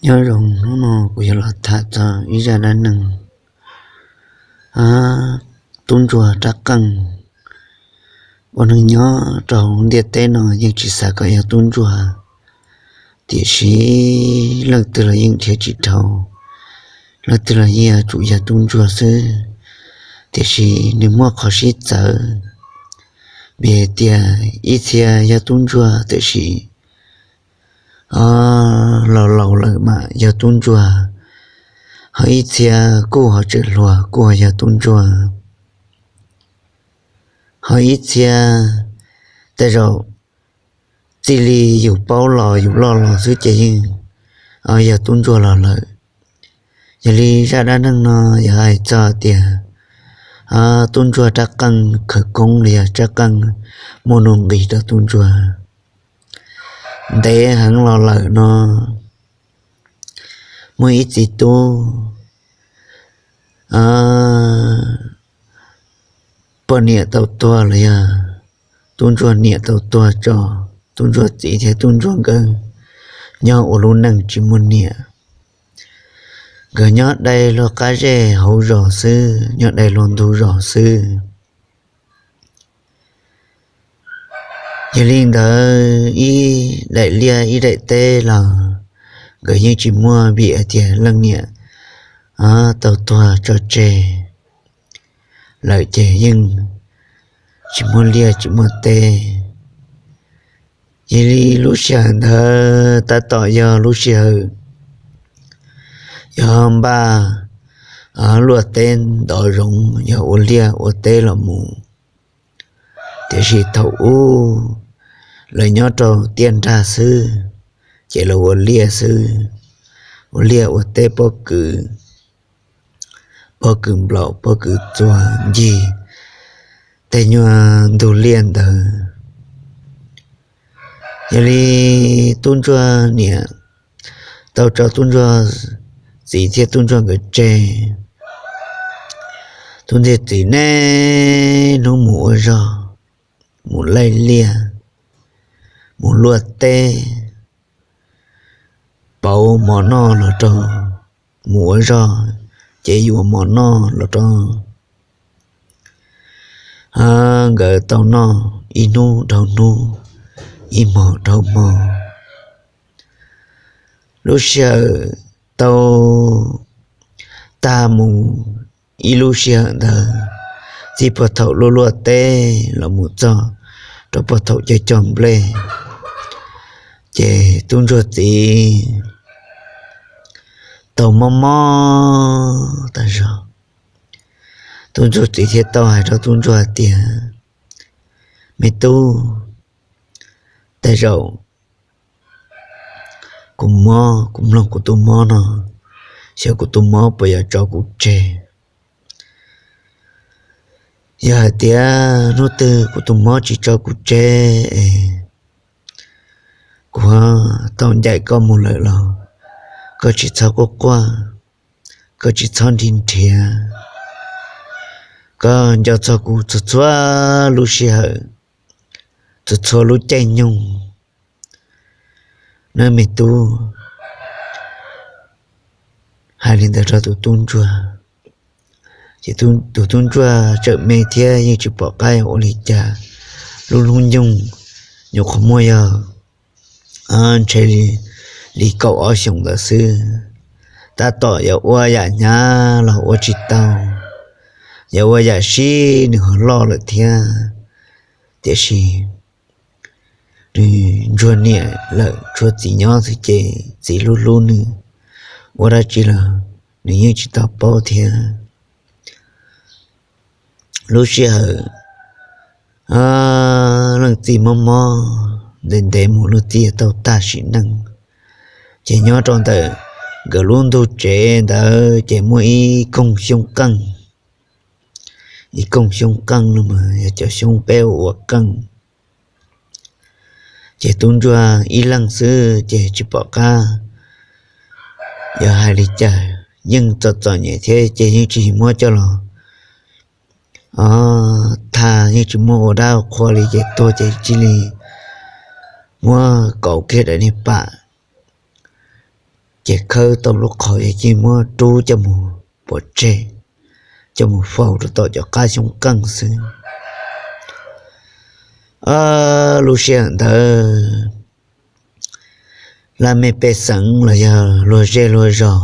Nyob zoo, hnub no kuv yuav los tham txog ib zaj dab neeg tub ntsuag rab qeej. Ua neeg nyob rau hauv ntiaj teb no yeej tsis xav kom yog tub ntsuag, tiam sis leej twg los yeej nrhiav tsis dhau, leej twg los yeej yuav tsum yog tub ntsuag xwb. Tiam sis nws muaj qhov sib txawv, vim hais tias ib txhia yog tub ntsuag tiam sis los laus lawm mas yog tub ntsuag, ho ib txhia kuj ho tseem hluas kuj ho yog tub ntsuag, ho ib txhia tej zaum txij li yus paub los yus loj los xwb ces yeej yog tub ntsuag los lawm. Yog li zaj dab neeg no yog hais txog tias tub ntsuag rab qeej khawv koob los yog rab qeej muaj nuj nqis rau tub ntsuag. Ntev heev los lawm no, muaj ib txiv tub poj niam tau tuag los yog tub ntsuag niam tau tuag tso, tub ntsuag txiv thiab tub ntsuag nkawd nyob ua lub neej tsis muaj niam. Nkawd nyob dai luag qab zej hauv zos xwb, nyob dai luag ntug zos xwb. Yog li ntawd ib daim liaj ib daim teb los nkawd yeej tsis muaj vim hais tias leej niam tau tuag tso tseg lawm ces yeej tsis muaj liaj tsis muaj teb. Yog li lub sij hawm ntawd tab tom yog lub sij hawm yog npaj luaj teb ntov zoov, yog ua liaj ua teb los mus. Tiam sis thaum ub lawv nyob rau tiaj nrag xwb, ces lawv ua liaj xwb, ua liaj ua teb pob kws, pob kws nplaum pob kws txuas ncig tej nyuag ntug liaj ntawd. Yog li tub ntsuag niam tau tso tub ntsuag txiv thiab tub ntsuag nkawd tseg. Tub ntsuag txiv niaj hnub mus ua zog, mus laij liaj, mus luaj teb, pauv mov noj los rau, mus ua zog ces yuav mov noj los rau nkawd tau noj ib hnub dhau hnub, ib hmo dhau hmo. Lub sij hawm tau tag mus ib lub sij hawm ntawd, txij puag thaum luaj luaj teb los mus txog rau puag thaum cog cog nplej, ces tub ntsuag txiv tau mob mob tag zog. Tub ntsuag txiv thiaj tau hais rau tub ntsuag tias, Me tub, tej zaum kuv mob, kuv mloog kuv tus mob no, xyov kuv tus mob puas yuav tso kuv tseg. Yog hais tias hnub twg kuv tus mob tsis tso kuv tseg es kuv tau ncaim koj mus lawm los koj tsis txhob quaj quaj, koj tsis txhob nrhiav nrhiav, koj nco txog kuv txhua txhua lub sij hawm, txhua txhua lub caij nyoog nawb me tub. Hais li ntawd rau tus tub ntsuag, ces tus tub ntsuag tseem me thiab yeej tsis pom qab ua li cas. Lub hnub nyoog nyuam qhuav muaj yog ntshe li kaum ob xyoos ntawd xwb. Tab tom yuav ua yam hnyav los ua tsis tau, yuav ua yam sib nws ho loj lawm thiab. Tiam sis nws ntsuag niam lawm tshuav txiv nyob xwb ces txiv hlub hlub nws, ua dab tsi los nws yeej tsis tau paub thiab. Lub sij hawm leej txiv mob mob ntev ntev mus, leej txiv tau tag sim neej, ces nyob rau ntawm nkawd lub ntug tsev ntawd ces muaj ib koog xyoob qeej. Ib koog xyoob qeej no mas yog cov xyoob peb ua ua qeej. Ces tub ntsuag ib leeg xwb ces tsis pom qab yuav hais li cas, yeej txom txom nyem thiab ces yeej tsis muab coj los thaj, yeej tsis muab ua dab qhua li ces tuag ces cia li muab kauv kiag daim niag pam, Ces khawb tau lub qhov yog cia muab rub coj mus pov tseg, coj mus faus rau tom cov qab xyoob qeej xwb. Lub sij hawm ntawd laj mej pej xeem los yog luag zej luag zos,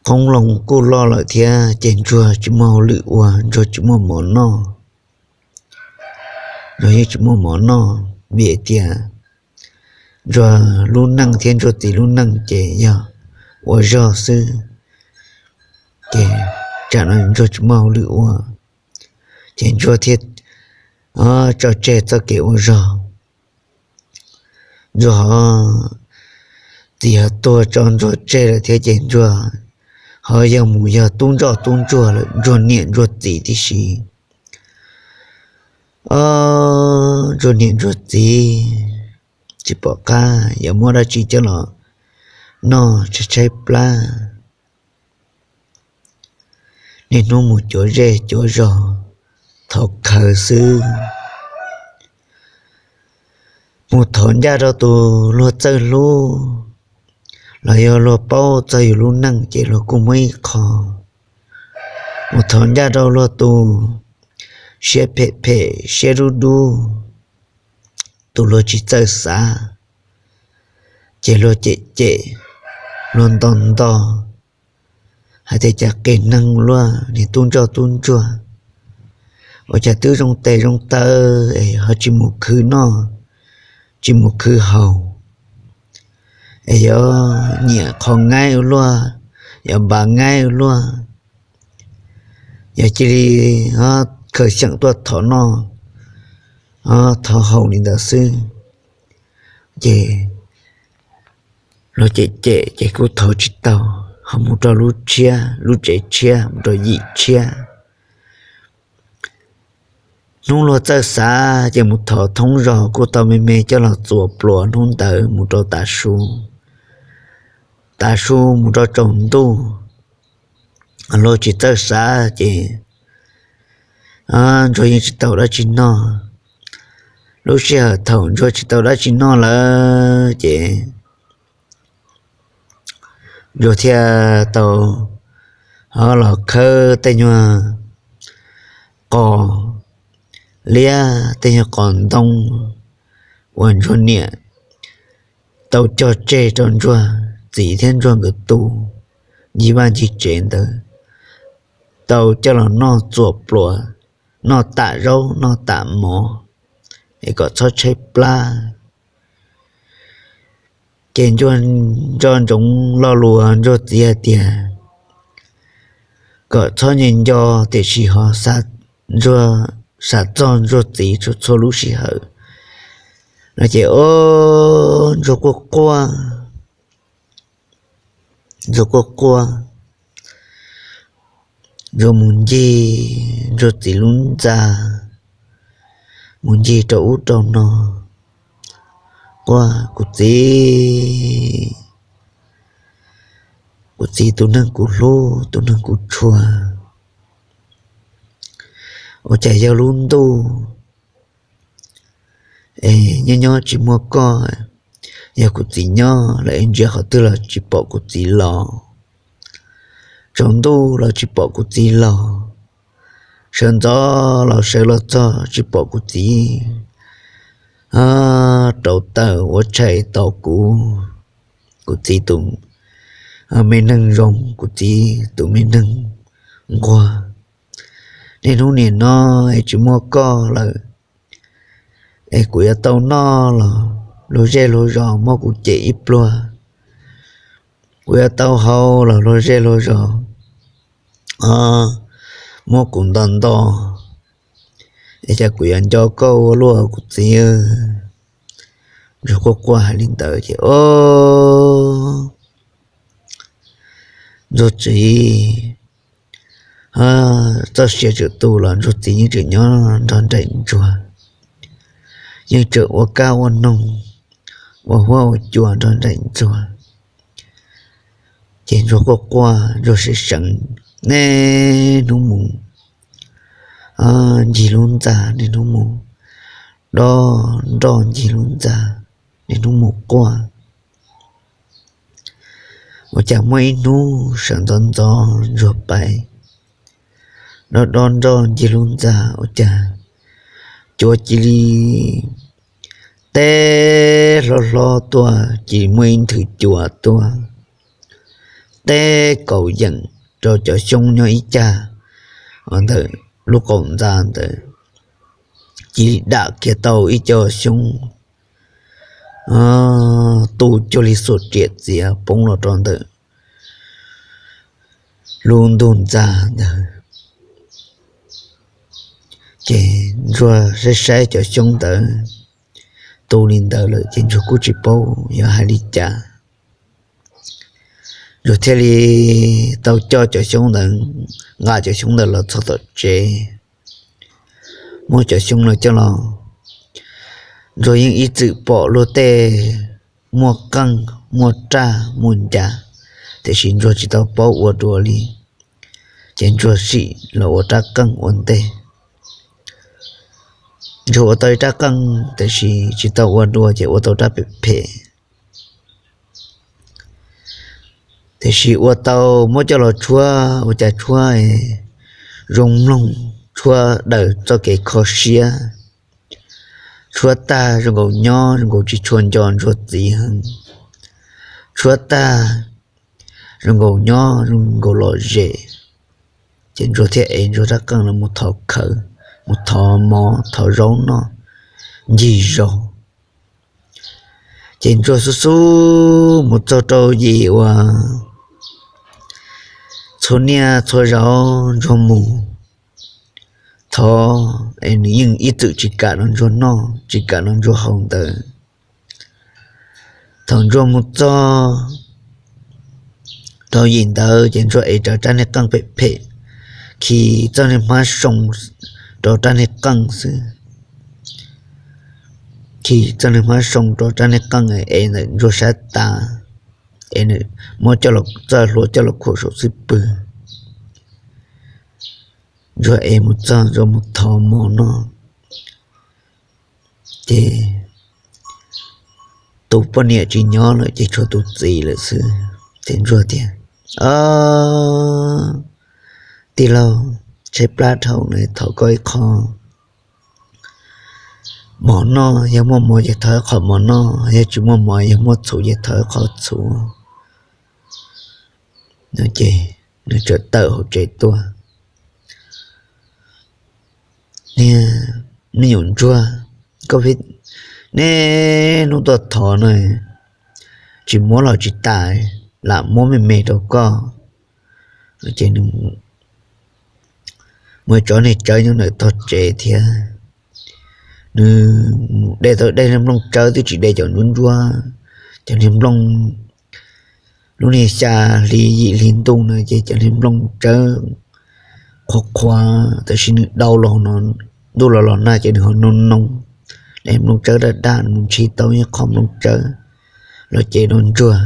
qoob loo kuj loj lawm thiab ces ntsuag tsis muaj hauj lwm ua, ntsuag tsis muaj mov noj. Ntsuag yeej tsis muaj mov noj vim tias ntsuag lub neej thiab ntsuag txiv lub neej ces yog ua zog xwb. Ces tsam no ntsuag tsis muaj hauj lwm ua, ces ntsuag thiaj tso tseg txoj kev ua zog. Ntsuag ho, txiv ho tuag tso ntsuag tseg lawm thiab ces ntsuag ho yog mus yog tub ntsoj tub ntsuag lawm, ntsuag niam ntsuag txiv tib si. Ntsuag niam ntsuag txiv tsis pom qab yuav muab dab tsi coj los noj, tshaib tshaib plab. Niaj hnub mus cuav zej cuav zos thov khaws xwb. Mus thov ncaj rau tus luag txawj hlub los yog luag paub txog yus lub neej ces luag kuj muab ib qho. Mus thov ncaj rau luag tus siab phem phem siab dub dub, tus luag tsis txawj xav, ces luag cem cem, luag nto nto hais tias cas qias neeg luaj, niag tub ntsoj tub ntsuag, ua cas twb zoo tes zoo taw es ho tsis mus khwv noj, tsis mus khwv haus, es yuav nyiam qhov ngaib ua luaj, yuav npav ngaib ua luaj, yog cia li khaws xyeem tuaj thov noj thov haus li ntawd xwb. Ces luag cem cem ces kuj thov tsis tau, ho mus rau lub tshiab, lub tsev tshiab, mus rau yim tshiab. Hnub luag txawj xav ces mus thov thoob zos kuj tau me me coj los txuas pluas hnub ntawd mus rau tav su. Tav su mus rau tsaus ntuj, luag tsis txawj xav ces ntsuag yeej tsis tau dab tsi noj. Lub sij hawm thaum ntsuag tsis tau dab tsi noj lawm ces ntsuag thiaj tau ho los khawb tej nyuag qos liab, tej nyuag qos ntoo uas ntsuag niam tau cog tseg rau ntsuag txiv thiab ntsuag nkawd tus ncig vaj ncig tsev ntawd, tau coj los noj txuas pluas, noj tam zaub noj tam mov es kom txhob tshaib plab. Ces ntsuag nco ntsoov lo lus ntsuag txiv hais tias kom txhob nco nco, tiam sis ho ntsuag xav txog ntsuag txiv txhua txhua lub sij hawm no ces o, ntsuag quaj quaj, ntsuag quaj quaj, ntsuag mus ncig ntsuag txiv lub ntxa, mus ncig rau ub rau no, quaj, kuv txiv, kuv txiv tus neeg kuv hlub, tus neeg kuv tshua, ua cas yog lub ntuj es nyob nyob tsis muaj koj, yog kuv txiv nyob lawm es ntsia qhov twg los tsis pom kuv txiv los, tsaus ntuj los tsis pom kuv txiv los, sawv ntxov los sawv los txog tsis pom kuv txiv rauv taws ua tshais tos kuv, kuv txiv tus me neeg zoo, kuv txiv tus me neeg nquag. Niaj hnub nim no es tsis muaj koj lawm es kuv yuav tau noj los luag zej luag zos muab kuv cem ib pluag, kuv yuav tau haus los luag zej luag zos muab kuv nto nto, es cas kuv yuav nco koj ua luaj kuv txiv. Ntsuag quaj quaj hais li ntawd ces o, ntsuag txiv, txoj sia tseem tu los ntsuag txiv yeej tseem nyob nrog nraim ntsuag, yeej tseem ua kab ua noog, ua huab ua cua nrog nraim ntsuag. Ces ntsuag quaj quaj ntsuag seev seev, niaj hnub mus ncig lub ntxa, niaj hnub mus dob nroj ncig lub ntxa, niaj hnub mus quaj. Ua cas muaj ib hnub sawv ntxov ntxov ntsuag pais, dob dob nroj ncig lub ntxa, ua cas cua cia li teb hlob hlob tuaj, cia li muaj ib nthwv cua tuaj teb kaum yeem rau cov xyoob nyob ib cag ntawm lub qaum ntxa ntawd, cia li dam kiag tau ib co xyoob tu cuag li xuas riam txiav poob los rau ntawm lub ntug ntxa ntawd. Ces ntsuag saib saib cov xyoob ntawd tu li ntawd lawm ces ntsuag kuj tsis paub yuav hais li cas. Ntsuag thiaj li tau coj cov xyoob ntawd, nqa cov xyoob ntawd los txog tom tsev, muab cov xyoob no coj los. Ntsuag yeej ib txwm pom luag tej muaj qeej, muaj raj, muaj ncas, tiam sis ntsuag tsis tau paub ua dua li. Ces ntsuag sim los ua rab qeej ua ntej. Ntsuag ua tau ib rab qeej, tiam sis tsis tau ua dua, ces ua tau rab phem phem. Tiam sis ua tau muab coj los tshuab, ua cas tshuab zoo mloog, tshuab daws txoj kev kho siab. Tshuab tag zoo nkaus nyob zoo nkaus tsis tshua nco ntsuag txiv heev. Tshuab tag zoo nkaus nyob zoo nkaus lom zem. Ces ntsuag thiaj ev ntsuag rab qeej los mus thov khawv, mus thov mov thov zaub noj ncig zos. Ces ntsuag xub xub mus txog rau yim uas txhua niaj txhua zaus ntsuag mus thov es nws yeej ib txwm tsis kam nrog ntsuag noj tsis kam nrog ntsuag haus ntawd. Thaum ntsuag mus txog rau yim ntawd ces ntsuag ev rawv rab niag qeej phem phem, khi txoj niag hmab soo rau rab niag qeej xwb. Khi txoj niag hmab soo rau rab niag qeej es ntawm ntsuag sab tav, es nws muab coj los txawj hlua coj los khuam saum xwb pwg. Ntsuag ev mus txog ntsuag mus thov mov noj, ces tus poj niam tsis nyob lawm ces tshuav tus txiv lawm xwb. Ces ntsuag tias, Ob, tij laug, tshaib plab dhau no, thov koj ib qho mov noj, yog muaj mov ces thov ib qho mov noj, yog tsis muaj mov yog muaj txhuv ces thov ib qho txhuv. Ces nws txawm tawm hauv tsev tuaj. Niag me nyuam ntsuag, koj, neb hnub tuaj thov no tsis muab los tsis tas, lam muab me me rau koj. Ces nws mus tso niag tsawb nyob ntawm tog tsev thiab. Nws mus de tau dej niag nplooj tsawb twb tsis de cov ntsuab ntsuab, cov niag nplooj, lub niag xya hli yim hli ntuj no ces cov niag nplooj tsawb qhuav qhuav, tab sis nws dau los no, ntuj los los nag ces nws ho noo noo, niag nplooj tsawb daj daj, nws mus ntshis tau ib qho nplooj tsawb los ces rau ntsuag.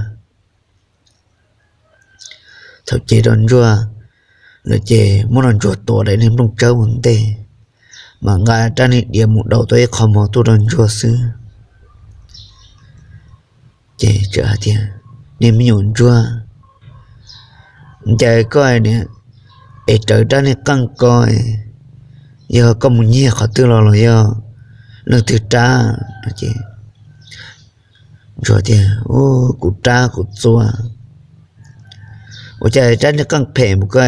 Thaum ces rau ntsuag lawm ces muab rau ntsuag tuav daim niag nplooj tsawb ua ntej, mas nqa rab niag diav mus daus tau ib qho mov tuaj rau ntsuag xwb. Ces txawm hais tias, Niag me nyuam ntsuag, ncaim koj niam, es rawv rab niag qeej ko, yog koj mus nyiag qhov twg los los yog leej twg rab? Ntsuag tias, Kuv rab kuv txua. Ua cas rab niag qeej phem mus ko,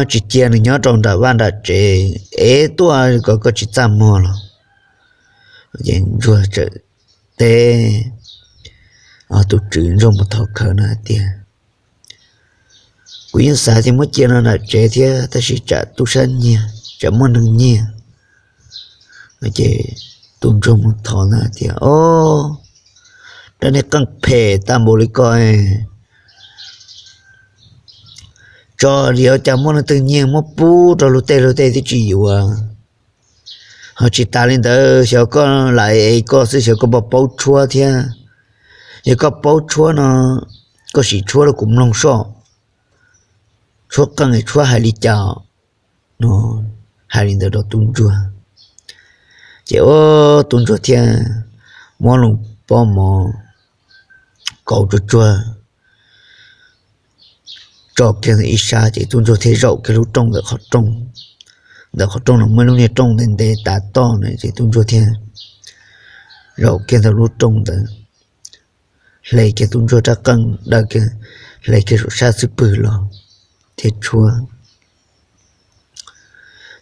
tsis cia nws nyob rau nram vaj nram tsev, ev tuaj kom koj tsis txaj muag los? Ces ntsuag txawm teb tus tswv ntsuag mus thov khawv no hais tias, Kuv yeej xav tias muab cia no nram tsev thiab, tab sis tsam tub sab nyiag, tsam muaj neeg nyiag. Ces tus ntsuag mus thov ntawd tias, Ob, rab niag qeej phem tag npaum li ko, tso li ua cas muaj leej twg nyiag muab pub rau luag tej luag tej twb tsis yuav. Ho tsis tas li ntawd, xyov koj lam ev koj xwb, xyov koj puas paub tshuab thiab. Yog koj paub tshuab no, koj sim tshuab rau kuv mloog soj, tshuab qeej es tshuab hais li cas no. Hais li ntawd rau tub ntsuag, ces ua tus ntsuag thiaj muab loo pob mov kaus tsuag tsuag tso kiag ntawm ib sab ces tub ntsuag thiaj zaum kiag lub rooj ntawm qhov rooj. Ntawm qhov rooj no muaj lub niag rooj ntev ntev tav toj na ces tub ntsuag thiaj zaum kiag ntawm lub rooj ntawd, hle kiag tub ntsuag rab qeej daws kiag, hle kiag saum sab xub pwg los thiaj tshuab,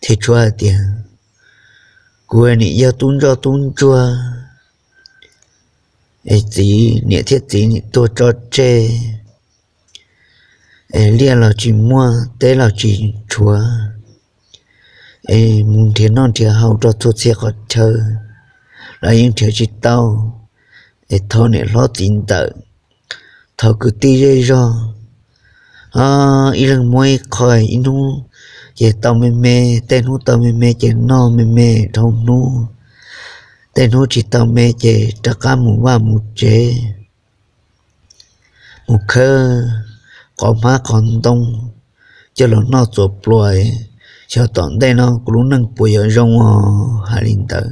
thiaj tshuab hais tias, kuv nim yog tub ntsuag tub ntsuag es txiv, niam thiab txiv nim tuag tso tseg es liaj los tsis muaj, teb los tsis tshuav, es mus nrhiav noj nrhiav haus rau txhua txhia qhov chaw los yeej nrhiav tsis tau. Es thov niam hlob txiv ntxawm, thov kwv tij zej zog, ib leeg muab ib qho, ib hnub ces tau me me, tej hnub tau me me ces noj me me dhau hnub, tej hnub tsis tau me ces rov qab mus vaj mus tsev, mus khawb qhov hmab qhov ntoo coj los noj txuas pluas, xyov tom ntej no kuv lub neej puas yuav zoo os. Hais li ntawd,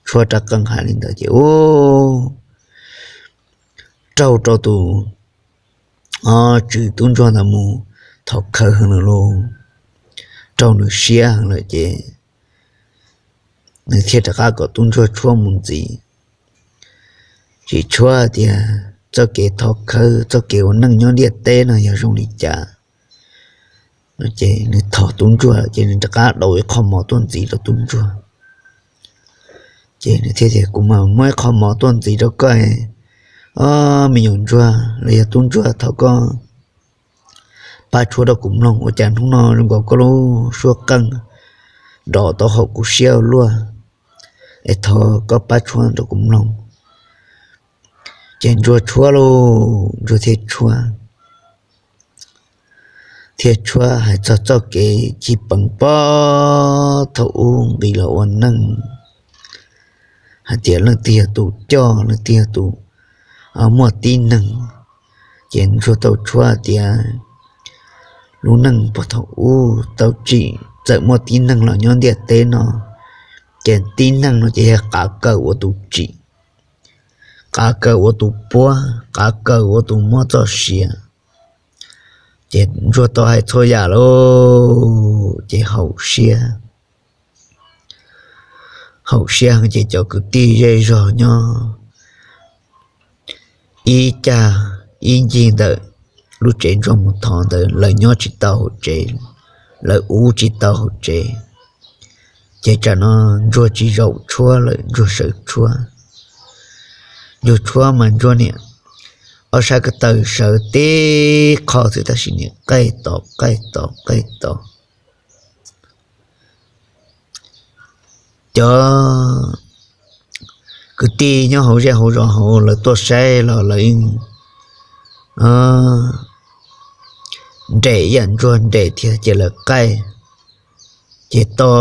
tshuab rab qeej hais li ntawd ces ub, raug rau tus tswv tub ntsuag ntawd mus thov khawv heev lawm lauj, raug nws siab heev lawm ces nws thiaj rov qab kom tub ntsuag tshuab mus ntxiv. Tsis tshuab tias txoj kev thov khawv, txoj kev ua neej nyob ntiaj teb no yog zoo li cas no ces nws thov tub ntsuag ces nws rov qab daus ib qho mov tuaj ntxiv rau tub ntsuag. Ces nws thiaj tias, kuv mam muab ib qho mov tuaj ntxiv rau koj, ob me nyuam ntsuag los yog tub ntsuag, thov koj pab tshuab rau kuv mloog, ua cas hnub no zoo nkaus koj lub suab qeej nrov tau haum kuv siab ua luaj, es thov koj pab tshuab rau kuv mloog. Ces ntsuag tshuab lauj, ntsuag thiaj tshuab, thiaj tshuab hais txog txoj kev chiv peev pob thaum ub nqis los ua neej, hais tias leej twg yog tus coj, leej twg yog tus muaj tib neeg. Ces ntsuag tau tshuab tias lub neej puag thaum ub tau tsim txawm muaj tib neeg los nyob ntiaj teb no, ces tib neeg no ces yog qav kaws ua tus tsim, qav kaws ua tus puab, qav kaws ua tus muab txoj sia. Ces ntsuag tau hais txhua yam lauj, ces haum siab, haum siab heev ces cov kwv tij zej zog nyob ib cag ib ncig ntawm lub tsev ntsuag mus thov ntawd lawv nyob tsis tau hauv tsev, lawv ua tsis tau hauv tsev. Ces tsam no ntsuag tsis zaum tshuab lawm, ntsuag sawv tshuab. Ntsuag tshuab mas ntsuag niam ob sab ko taw sawv tib qho xwb tab sis niam qaij tos qaij tos qaij tos. Cov kwv tij nyob hauv zej hauv zos hauv lawv tuaj saib los lawv nres ib yam ntsuag nres thiab ces lawv qaij. Ces to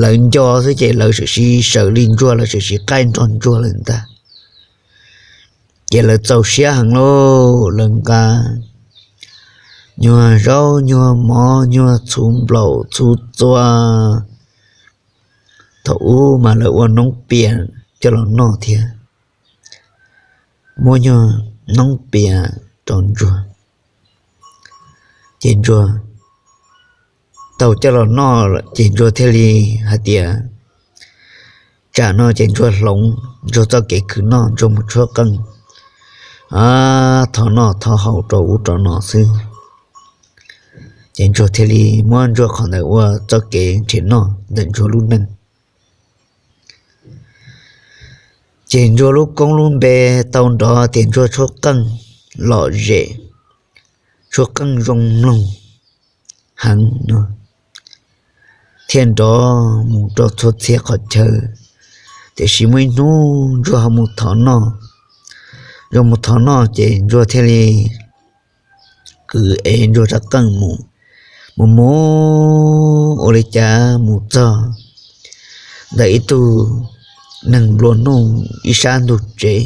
lawv nco xwb ces lawv sawm siv sawv li ntsuag, lawv sawm siv qaij nrog ntsuag lawm ntag. Ces lawv txaus siab heev lauj, lawv nqa nyuag zaub nyuag mov nyuag txhuv nplaum txhuv txua thaum ub mas lawv ua noob pias coj los noj thiab, muab nyuag noob pias rau ntsuag. Ces ntsuag tau coj los noj ces ntsuag thiaj li hais tias, tsam no ces ntsuag hloov ntsuag txoj kev khwv noj, ntsuag mus tshuab qeej, thov noj thov haus rau ub rau no xwb. Ces ntsuag thiaj li muab ntsuag qhov ntawd ua txoj kev nrhiav noj ntawm ntsuag lub neej. Ces ntsuag lub koob lub npe tau nrov tias ntsuag tshuab qeej lom zem, tshuab qeej zoo mloog heev no, thiaj nrov mus rau txhua txhia qhov chaw. Tiam sis muaj ib hnub ntsuag ho mus thov noj, ntsuag mus thov noj ces ntsuag thiaj li kwv ev ntsuag rab qeej mus, mus mus ua li cas mus txog ntawm ib tug neeg nplua nuj ib sab ntug tsev,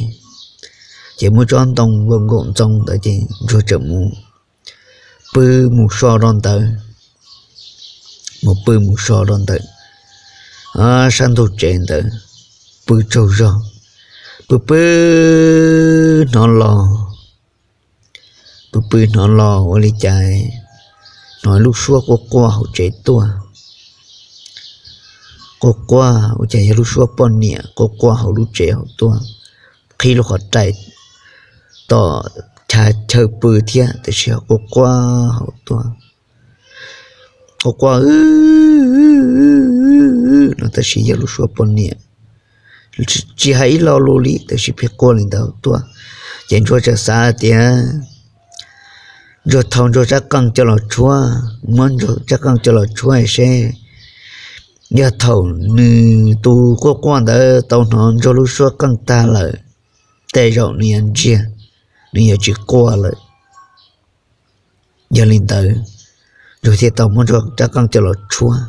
ces muaj tsob ntoo nkaum ntxoov ntawd ces ntsuag txawm mus pw mus so rau ntawd, mus pw mus so rau ntawm sab ntug tsev ntawd, pw tsaug zog, pw pw Hnov los, tus pw hnov los ua li cas hnov lub suab quaj quaj hauv tsev tuaj. Quaj quaj ua cas yog lub suab poj niam quaj quaj hauv lub tsev hauv tuaj, qhib lub qhov rais tom chaw pw thiab tab sis ho quaj quaj hauv tuaj. Quaj quaj no tab sis yog lub suab poj niam, tsis hais ib lo lus li tab sis pheej quaj li ntawd tuaj. Ces Ntsuag txawm xav tias Ntsuag thau Ntsuag rab qeej coj los tshuab, muab Ntsuag rab qeej coj los tshuab seb yog thaum nws tus quaj quaj ntawd tau hnov Ntsuag lub suab qeej tag lawm, tej zaum nws yuav ntsiag, nws yuav tsis quaj lawm. Yog li ntawd, Ntsuag thiaj tau muab Ntsuag rab qeej coj los tshuab.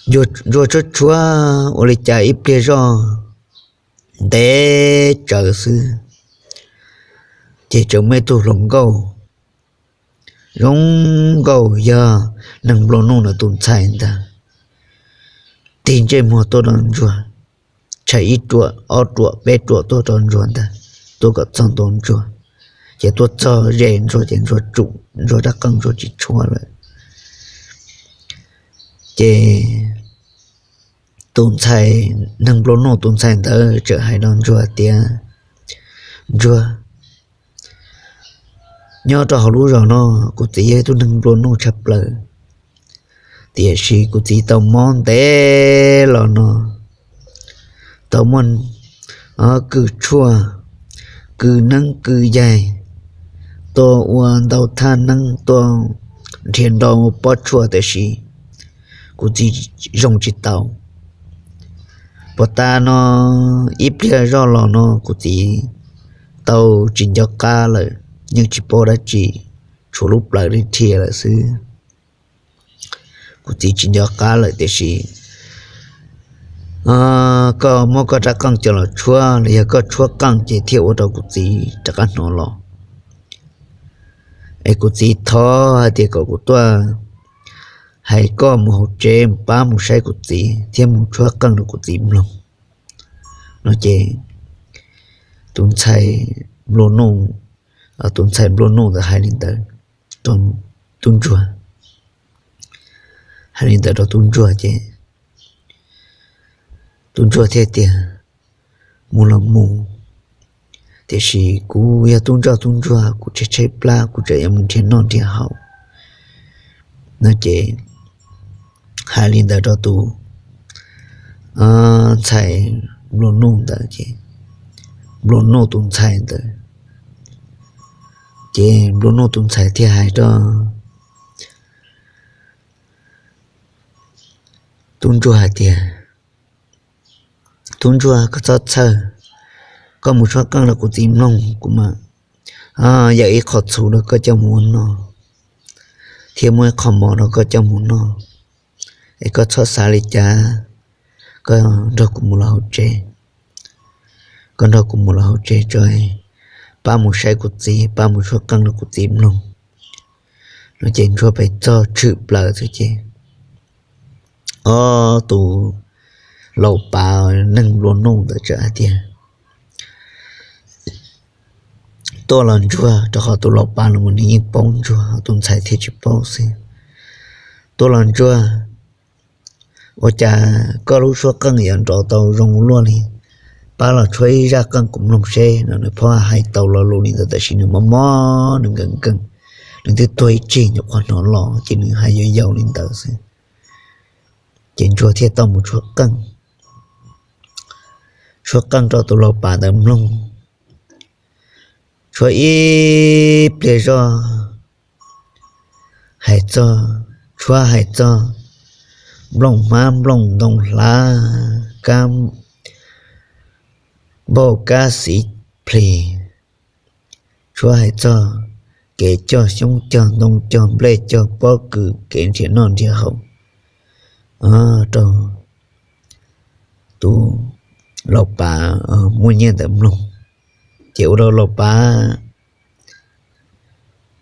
Ntsuag tshuab tshuab ua li cas ib pliag zoj ntev tsawv xwb, ces tseem muaj ib tug hluas nkauj zoo nkauj yog neeg nplua nuj ntawd tus ntxhais ntag, tig ntsej muag tuaj rau Ntsuag, tshais ib ruam ob ruam peb ruam tuaj rau Ntsuag ntag, tuaj kom txog ntua Ntsuag. Ces tuaj txog ze Ntsuag ces Ntsuag tsum Ntsuag rab qeej Ntsuag tsis tshuab lawm. Ces tus ntxhais, neeg nplua nuj tus ntxhais ntawd txawm hais rau Ntsuag tias, Ntsuag, nyob rau hauv lub zos no kuv txiv yog ib tug neeg nplua nuj tshaj plaws, tiam sis kuv txiv tau mob ntev los no, tau muaj kws tshuaj, kws neeb kws yaig, tua ua ntau thaj neeb, tua nrhiav nrau pob tshuaj tab sis kuv txiv zoo tsis tau. Puag ta no ib pliag zoj los no kuv txiv tau tsis nco qab lawm, yeej tsis paub dab tsi, tshuav lub plawv li rhia lawm xwb. Kuv txiv tsis nco qab lawm tiam sis koj muab koj rab qeej coj los tshuab los yog koj tshuab qeej ces thiaj ua rau kuv txiv rov qab hnov los. Es kuv txiv thov hais tias kom kuv tuaj hais koj mus hauv tsev mus pab mus saib kuv txiv thiab mus tshuab qeej rau kuv txiv mloog no ces tus ntxhais nplua nuj, tus ntxhais nplua nuj ntawd hais li ntawd rau tub ntsuag, hais li ntawd rau tub ntsuag ces tub ntsuag thiaj tias, mus los mus, tiam sis kuv yog tub ntsoj tub ntsuag kuv tshaib tshaib plab kuv tseem yuav mus nrhiav noj nrhiav haus no ces hais li ntawd rau tus ntxhais nplua nuj ntawd ces nplua nuj tus ntxhais ntawd ces nplua nuj tus ntxhais thiaj hais rau tub ntsuag hais tias, tub ntsuag koj txhob txhawj, koj mus tshuab qeej rau kuv txiv mloog kuv mam yawm ib qho txhuv rau koj coj mus ua noj thiab muab ib qho mov rau koj coj mus noj, es koj txhob xav li cas, koj nrog kuv mus los hauv tsev, koj nrog kuv mus los hauv tsev tso, pab mus saib kuv txiv pab mus tshuab qeej rau kuv txiv mloog no ces ntsuag pes txog tshwm plaws xwb ces ob tus laus pav neeg nplua nuj ntawd txawm hais tias, tuaj los ntsuag, rau qhov tus laus pav los nws yeej paub ntsuag tus ntxhais thiaj tsis paub xwb. Tuaj los ntsuag, ua cas koj lub tshuab qeej yuav nrov tau zoo luaj li, pab los tshuab ib zaj qeej kuv mloog seb no. Nws pheej hais tau lo lus li ntawd tab sis nws mob mob nws nkees nkees, nws twb tuag ib tsig nyuam qhuav hnov los ces nws hais yau yau li ntawd xwb. Ces ntsuag thiaj tau mus tshuab qeej, tshuab qeej rau tus laus pav ntawd mloog, tshuab ib pliag zoj hais txog, tshuab hais txog nplooj hmab nplooj ntoo hlav kab npauj kab xiv plis, tshuab hais txog kev cog xyoob cog ntoo cog nplej cog pob kws kev nrhiav noj nrhiav haus rau tus laus pav muaj nyiaj ntawd mloog, ces ua rau laus pav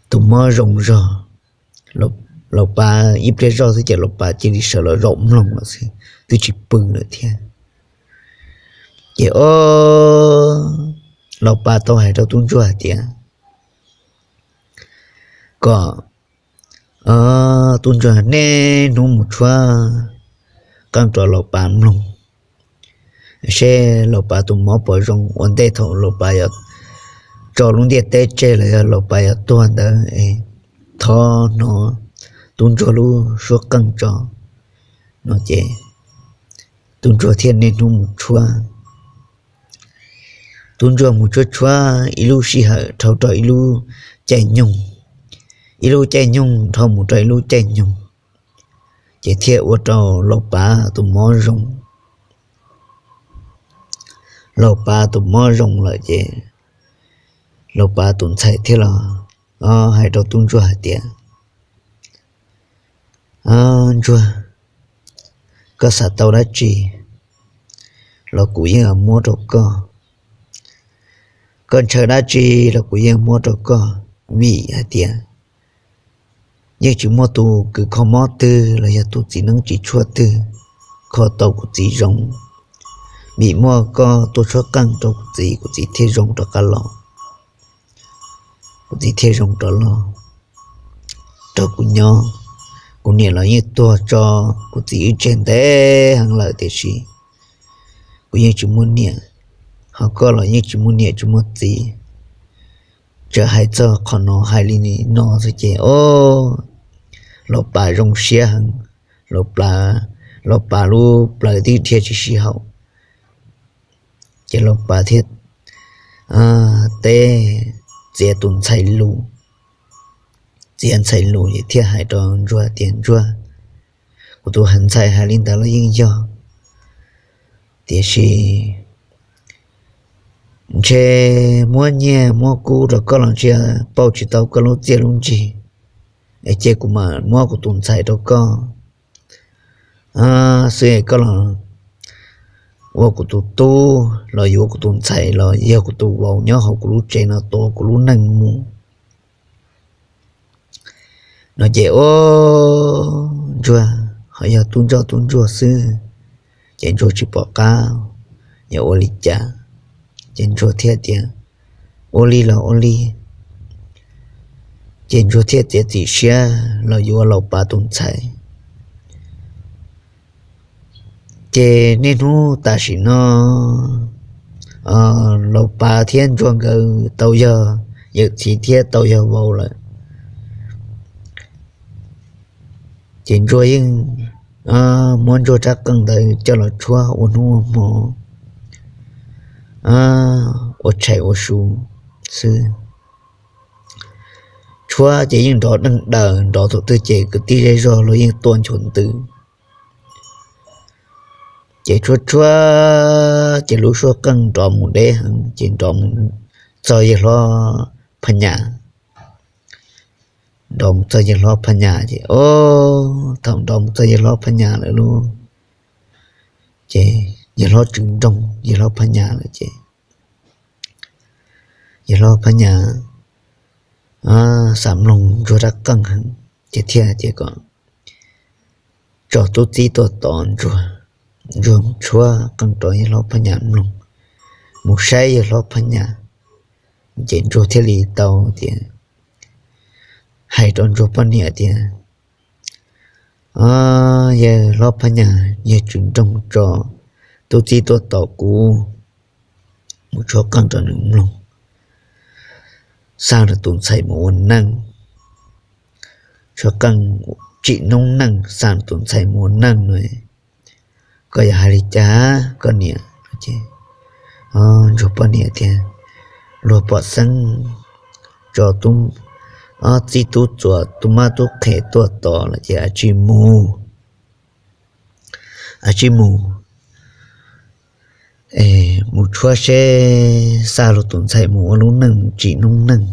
tus mob zoo zog. Laus pav ib pliag zoj xwb ces laus pav cia li sawv los zaum mloog lawm xwb twb tsis pw lawm thiab. Ces ob Laus Pas tau hais rau tub ntsuag hais tias kom tub ntsuag niaj hnub mus tshuab qeej rau Laus Pas mloog, seb Laus Pas tus mob puas zoo ua ntej thaum Laus Pas yuav tso lub ntiaj teb tseg los yog Laus Pas yuav tuag ntawd, thov hnov tub ntsuag lub suab qeej tso no ces tub ntsuag thiaj niaj hnub mus tshuab. Tub ntsuag mus tshuab tshuab ib lub sij hawm dhau rau ib lub caij nyoog, ib lub caij nyoog dhau mus rau ib lub caij nyoog, ces thiaj ua rau Laus Pas tus mob zoo. Laus Pas tus mob zoo lawm ces Laus Pas tus ntxhais thiaj los hais rau tub ntsuag hais tias, Ntsuag, koj xav tau dab tsi los kuv yeej muab rau koj. Koj ntshaw dab tsi los kuv yeej muab rau koj, vim hais tias yeej tsis muaj tus kws kho mob twg los yog tus txiv neeb tsis tshuaj twg kho tau kuv txiv zoo. Vim muaj koj tuaj tshuab qeej rau kuv txiv, kuv txiv thiaj zoo rov qab los, kuv txiv thiaj zoo rov los rau kuv nyob. Kuv niam los yeej tuag tso kuv txiv wb tseg ntev heev lawm tiam sis kuv yeej tsis muaj niam, ho koj los yeej tsis muaj niam tsis muaj txiv. Txawm hais txog qhov no hais li no xwb ces o, Laus Pas zoo siab heev, Laus Pas, Laus Pas lub plawv twb dhia tsis sib haum. Ces Laus Pas thiaj teb txiav tus ntxhais lus, txiav ntxhais lus ces thiaj hais rau ntsuag tias, Ntsuag, kuv tus ntxhais hais li ntawd los yeej yog, tiam sis ntshe muab nyiaj muab kub rau koj los ntshe pauj tsis tau koj lub txiaj lub ntsig, es cia kuv mam muab kuv tus ntxhais rau koj xwb es koj los ua kuv tus tub los yuav kuv tus ntxhais los yog kuv tus vauv nyob hauv kuv lub tsev no tuav kuv lub neej mus no ces o, ntsuag ho yog tub ntsuag tub ntsuag xwb, ces ntsuag tsis pom qab yuav ua li cas. Ces ntsuag thiaj tias, Ua li los ua li. Ces ntsuag thiaj txiav txim siab los yuav Laus Pas tus ntxhais. Ces niaj hnub tam sim no Laus Pas thiab ntsuag nkawd tau yog yawm txiv thiab tau yog vauv lawm. Ces ntsuag yeej muab ntsuag rab qeej ntawd coj los tshuab ua hnub ua hmo, ua tshais ua su xwb. Tshuab ces yeej nrov deej daws, nrov thaum twg ces kwv tij zej zog los yeej tuaj nchuav ntws. Ces tshuab tshuab ces lub suab qeej nrov mus deb heev ces nrov mus txog yawg hlob Phaj Nyas. Nrov mus txog yawg hlob Phaj Nyas ces o, thaum nrov mus txog yawg hlob Phaj Nyas lawm lauj, ces yawg hlob Tswv Nroog, yawg hlob Phaj Nyas lawm ces yawg hlob Phaj Nyas xav mloog ntsuag rab qeej heev ces thiaj tias kom tso tub txib tuaj tos ntsuag, ntsuag mus tshuab qeej rau yawg hlob Phaj Nyas mloog, mus saib yawg hlob Phaj Nyas. Ces ntsuag thiaj li tau tias hais rau ntsuag poj niam tias, Yawg hlob Phaj Nyas, yawg Tswv Nroog tso tub txib tuaj tos kuv mus tshuab qeej rau nws mloog, xa nws tus ntxhais mus ua neej, tshuab qeej tsim noob neej xa nws tus ntxhais mus ua neej no, koj yuav hais li cas koj niam? Ntsuag poj niam tias, Luag pom xeeb tso tub, ob txib tub txuas tub mab tub qhe tuaj tos lawm ces ua tsi mus, ua tsi mus mus tshuab seb xa luag tus ntxhais mus ua lub neej mus tsim noob neej,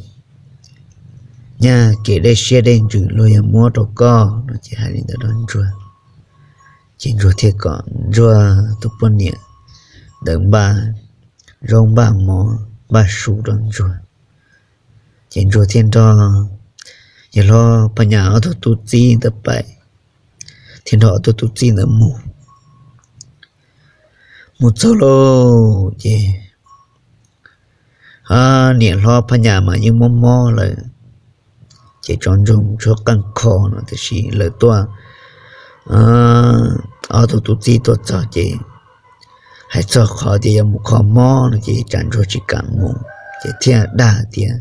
nyaj kev dej siab dej ntsws luag yuav muab rau koj no. Ces hais li ntawd rau ntsuag, ces ntsuag thiaj kom ntsuag tus poj niam ntawd npaj zaub npaj mov npaj su rau ntsuag. Ces ntsuag thiaj nrog yawg hlob Phaj Nyas ob tug tub txib ntawd pais, thiaj nrog ob tug tub txib ntawd mus. Mus txog lauj ces niam hlob Phaj Nyas mas yeej mob mob lawm. Ces tso Ntsuag mus tshuab qeej kho no tiam sis lawv tuaj, ob tug tub txib tuaj txog ces hais txog qhov tias yuav mus kho mob no ces tsam Ntsuag tsis kam mus ces thiaj dag tias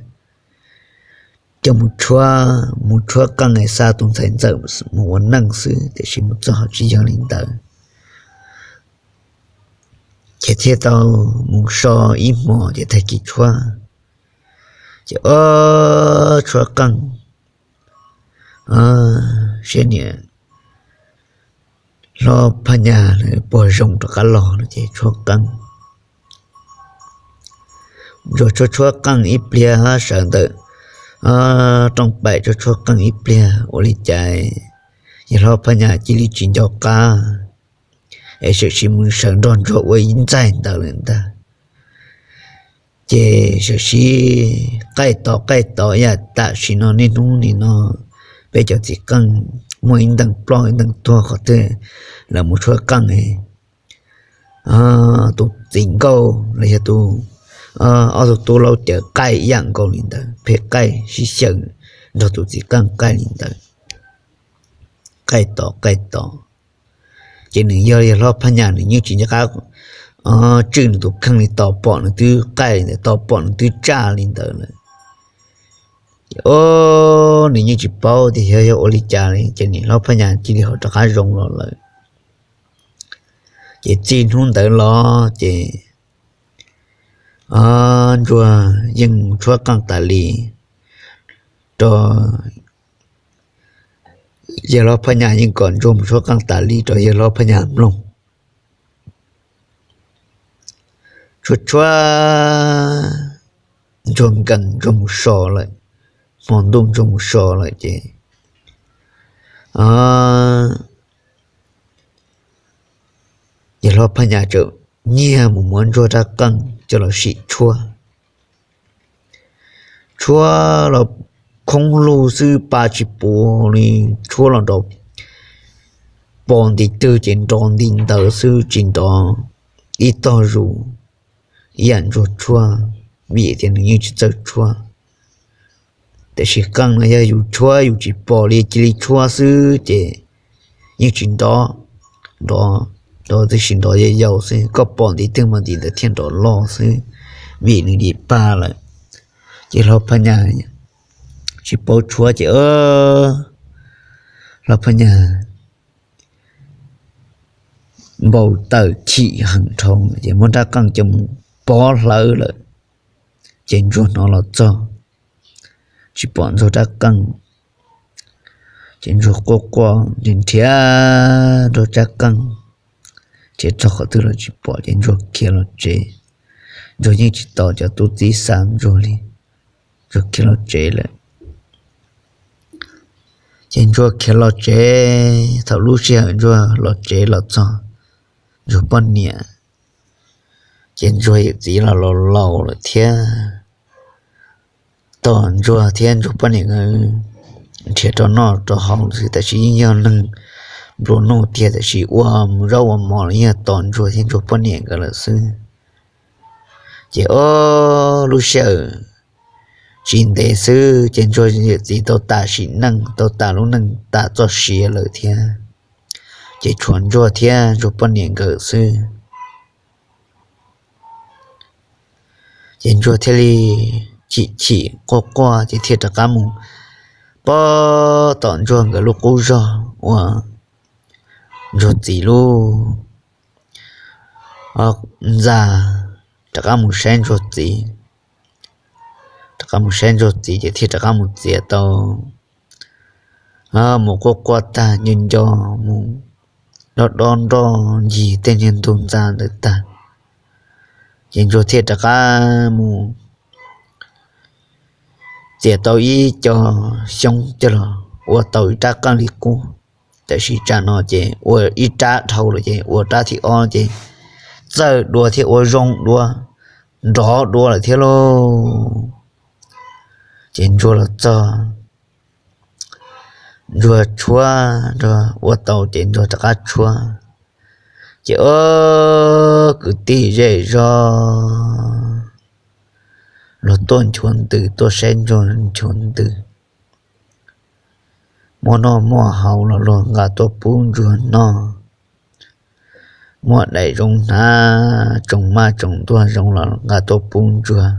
coj mus tshuab, mus tshuab qeej es xa tus ntxhais ntxawm mus ua neej xwb, tiam sis mus txog tsis yog li ntawd. Ces thiaj tau mus so ib hmos ces tag kis tshuab, ces ob tshuab qeej, seb niam hlob Phaj Nyas puas zoo rov qab los no ces tshuab qeej. Ntsuag tshuab tshuab qeej ib pliag, sawv ntawm rooj paim tshuab tshuab qeej ib pliag ua li cas yawg hlob Phaj Nyas cia li tsis nco qab, es sawm sis mus sawv nrog Ntsuag ua ib ntxaig ntawd lawm ntag. Ces sawm sis qaij tod qaij tod ib yam tam sim no niaj hnub nim no peb cov txiv qeej muaj ib ntees ploj ib ntees tuag qhov twg lawv mus tshuab qeej, tus txiv nkauj los yog tus, ob tug tub laub cawv qaij ib yam nkaus li ntawd, pheej qaij sib xyaw nrog tus txiv qeej qaij li ntawd, qaij tod qaij tod. Ces nws yog yawg hlob Phaj Nyas nws yeej tsis nco qab tswj nws tus kheej li, tos pom nws twb qaij li ntawd, tos pom nws twb tsaj li ntawd lawm. Ces o, nws yeej tsis paub tias yog yog ua li cas li, ces niam hlob Phaj Nyas cia li ho rov qab zoo los lawm. Ces txij hnub ntawd los ces Ntsuag yeej mus tshuab qeej tas li rau yawg hlob Phaj Nyas, yeej kom Ntsuag mus tshuab qeej tas li rau yawg hlob Phaj Nyas mloog. Tshuab tshuab, Ntsuag nkees Ntsuag mus so lawm, hmo ntuj Ntsuag mus so lawm ces yawg hlob Phaj Nyas txawm nyiag mus muab Ntsuag rab qeej coj los sim tshuab. Tshuab los khoob lug xwb, pa tsis puv li, tshuab los nrov pos nti twg ces nrov nti ntawd xwb, tsis nrov ib tog zus ib yam Ntsuag tshuab, vim tias nws yeej tsis txawj tshuab. Tiam sis qeej no yog yus tshuab yus tsis pom li cia li tshuab xwb ces yeej tsis nrov, nrov, nrov tiam sis nrov yau yau xwb, koj pom nti twg mas nti ntawd thiaj nrov loj xwb, vim nws dim pa lawm. Ces hlob Phaj Nyas tsis paub tshuab ces hlob Phaj Nyas npau taws chim heev dhau ces muab rab qeej coj mus pov hlawv lawm, ces Ntsuag hnov los txog tsis pom Ntsuag rab qeej. Ces Ntsuag quaj quaj nrhiav Ntsuag rab qeej, nrhiav txog qhov twg los tsis pom ces Ntsuag khiav los tsev. Ntsuag yeej tsis tos cov tub txib xa Ntsuag li, Ntsuag khiav los tsev lawm. Ces Ntsuag khiav los tsev, thaum lub sij hawm Ntsuag los tsev los txog Ntsuag poj niam, ces Ntsuag yawm txiv los laus laus lawm thiab. Tos Ntsuag thiab Ntsuag poj niam nkawd nrhiav rau noj rau haus xwb, tab sis yeej yog neeg nplua nuj tiag, tab sis ua zaub ua mov los yeej yog tos Ntsuag thiab Ntsuag poj niam nkawd lawm xwb. Ces o, lub sij hawm tsis ntev xwb ces Ntsuag yawm txiv tau tas sim neej, tau tas lub neej tas txoj sia lawm thiab. Ces tshuav Ntsuag thiab Ntsuag poj niam nkawd xwb. Ces Ntsuag thiaj li chim chim quaj quaj ces thiaj rov qab mus pab tom Ntsuag nkawd lub qub zog uas Ntsuag txiv lub ntxa, rov qab mus saib Ntsuag txiv. Rov qab mus saib Ntsuag txiv ces thiaj rov qab mus txiav tau, mus quaj quaj tag nco nco mus dob dob nroj ncig tej niag ntug ntxa ntawd tag, ces Ntsuag thiaj rov qab mus txiav tau ib co xyoob coj los ua tau ib rab qeej li qub. Tab sis tsam no ces ua ib rab dhau lawm ces ua rab thib ob ces txawj dua thiab ua zoo dua, nrov dua lawm thiab lauj. Ces Ntsuag los txog, Ntsuag tshuab, Ntsuag ua tau ces Ntsuag rov qab tshuab. Ces o, kwv tij zej zog luag tuaj nchuav ntws, tuaj saib ntsuag nchuav ntws. Muaj noj muaj haus los luag nqa tuaj pub ntsuag noj. Muaj daim zoo hnav, tsoos maj tsoos ntuag zoo los nqa tuaj pub ntsuag.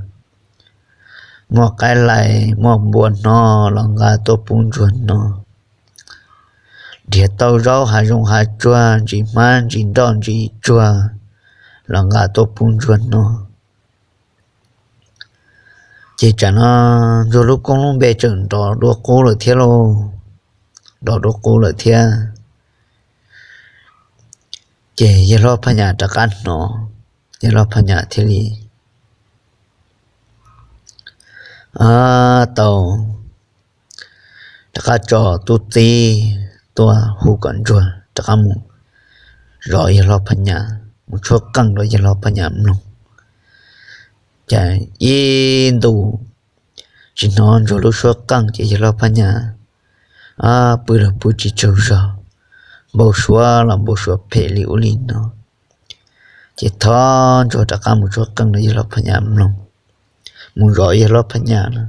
Muaj qaib lais, muaj npua hno los nqa tuaj pub ntsuag noj. Nrhiav tau zaub hav zoov hav tsuag, ntsis hmab ntsis nroj ntsis tsuag los nqa tuaj pub ntsuag noj. Ces tsam no ntsuag lub koob lub npe tseem nrov dua qub lawm thiab lauj, nrov dua qub lawm thiab. Ces yawg hlob Phaj Nyas rov qab hnov, yawg hlob Phaj Nyas thiaj li tau rov qab tso tub txib tuaj hu kom ntsuag rov qab mus zov yawg hlob Phaj Nyas, mus tshuab qeej rau yawg hlob Phaj Nyas mloog. Ces ib ntus tsis hnov ntsuag lub suab qeej ces yawg hlob Phaj Nyas pw los pw tsis tsaug zog, npau suav los npau suav phem li ub li no. Ces thov ntsuag rov qab mus tshuab qeej rau yawg hlob Phaj Nyas mloog, mus zov yawg hlob Phaj Nyas na.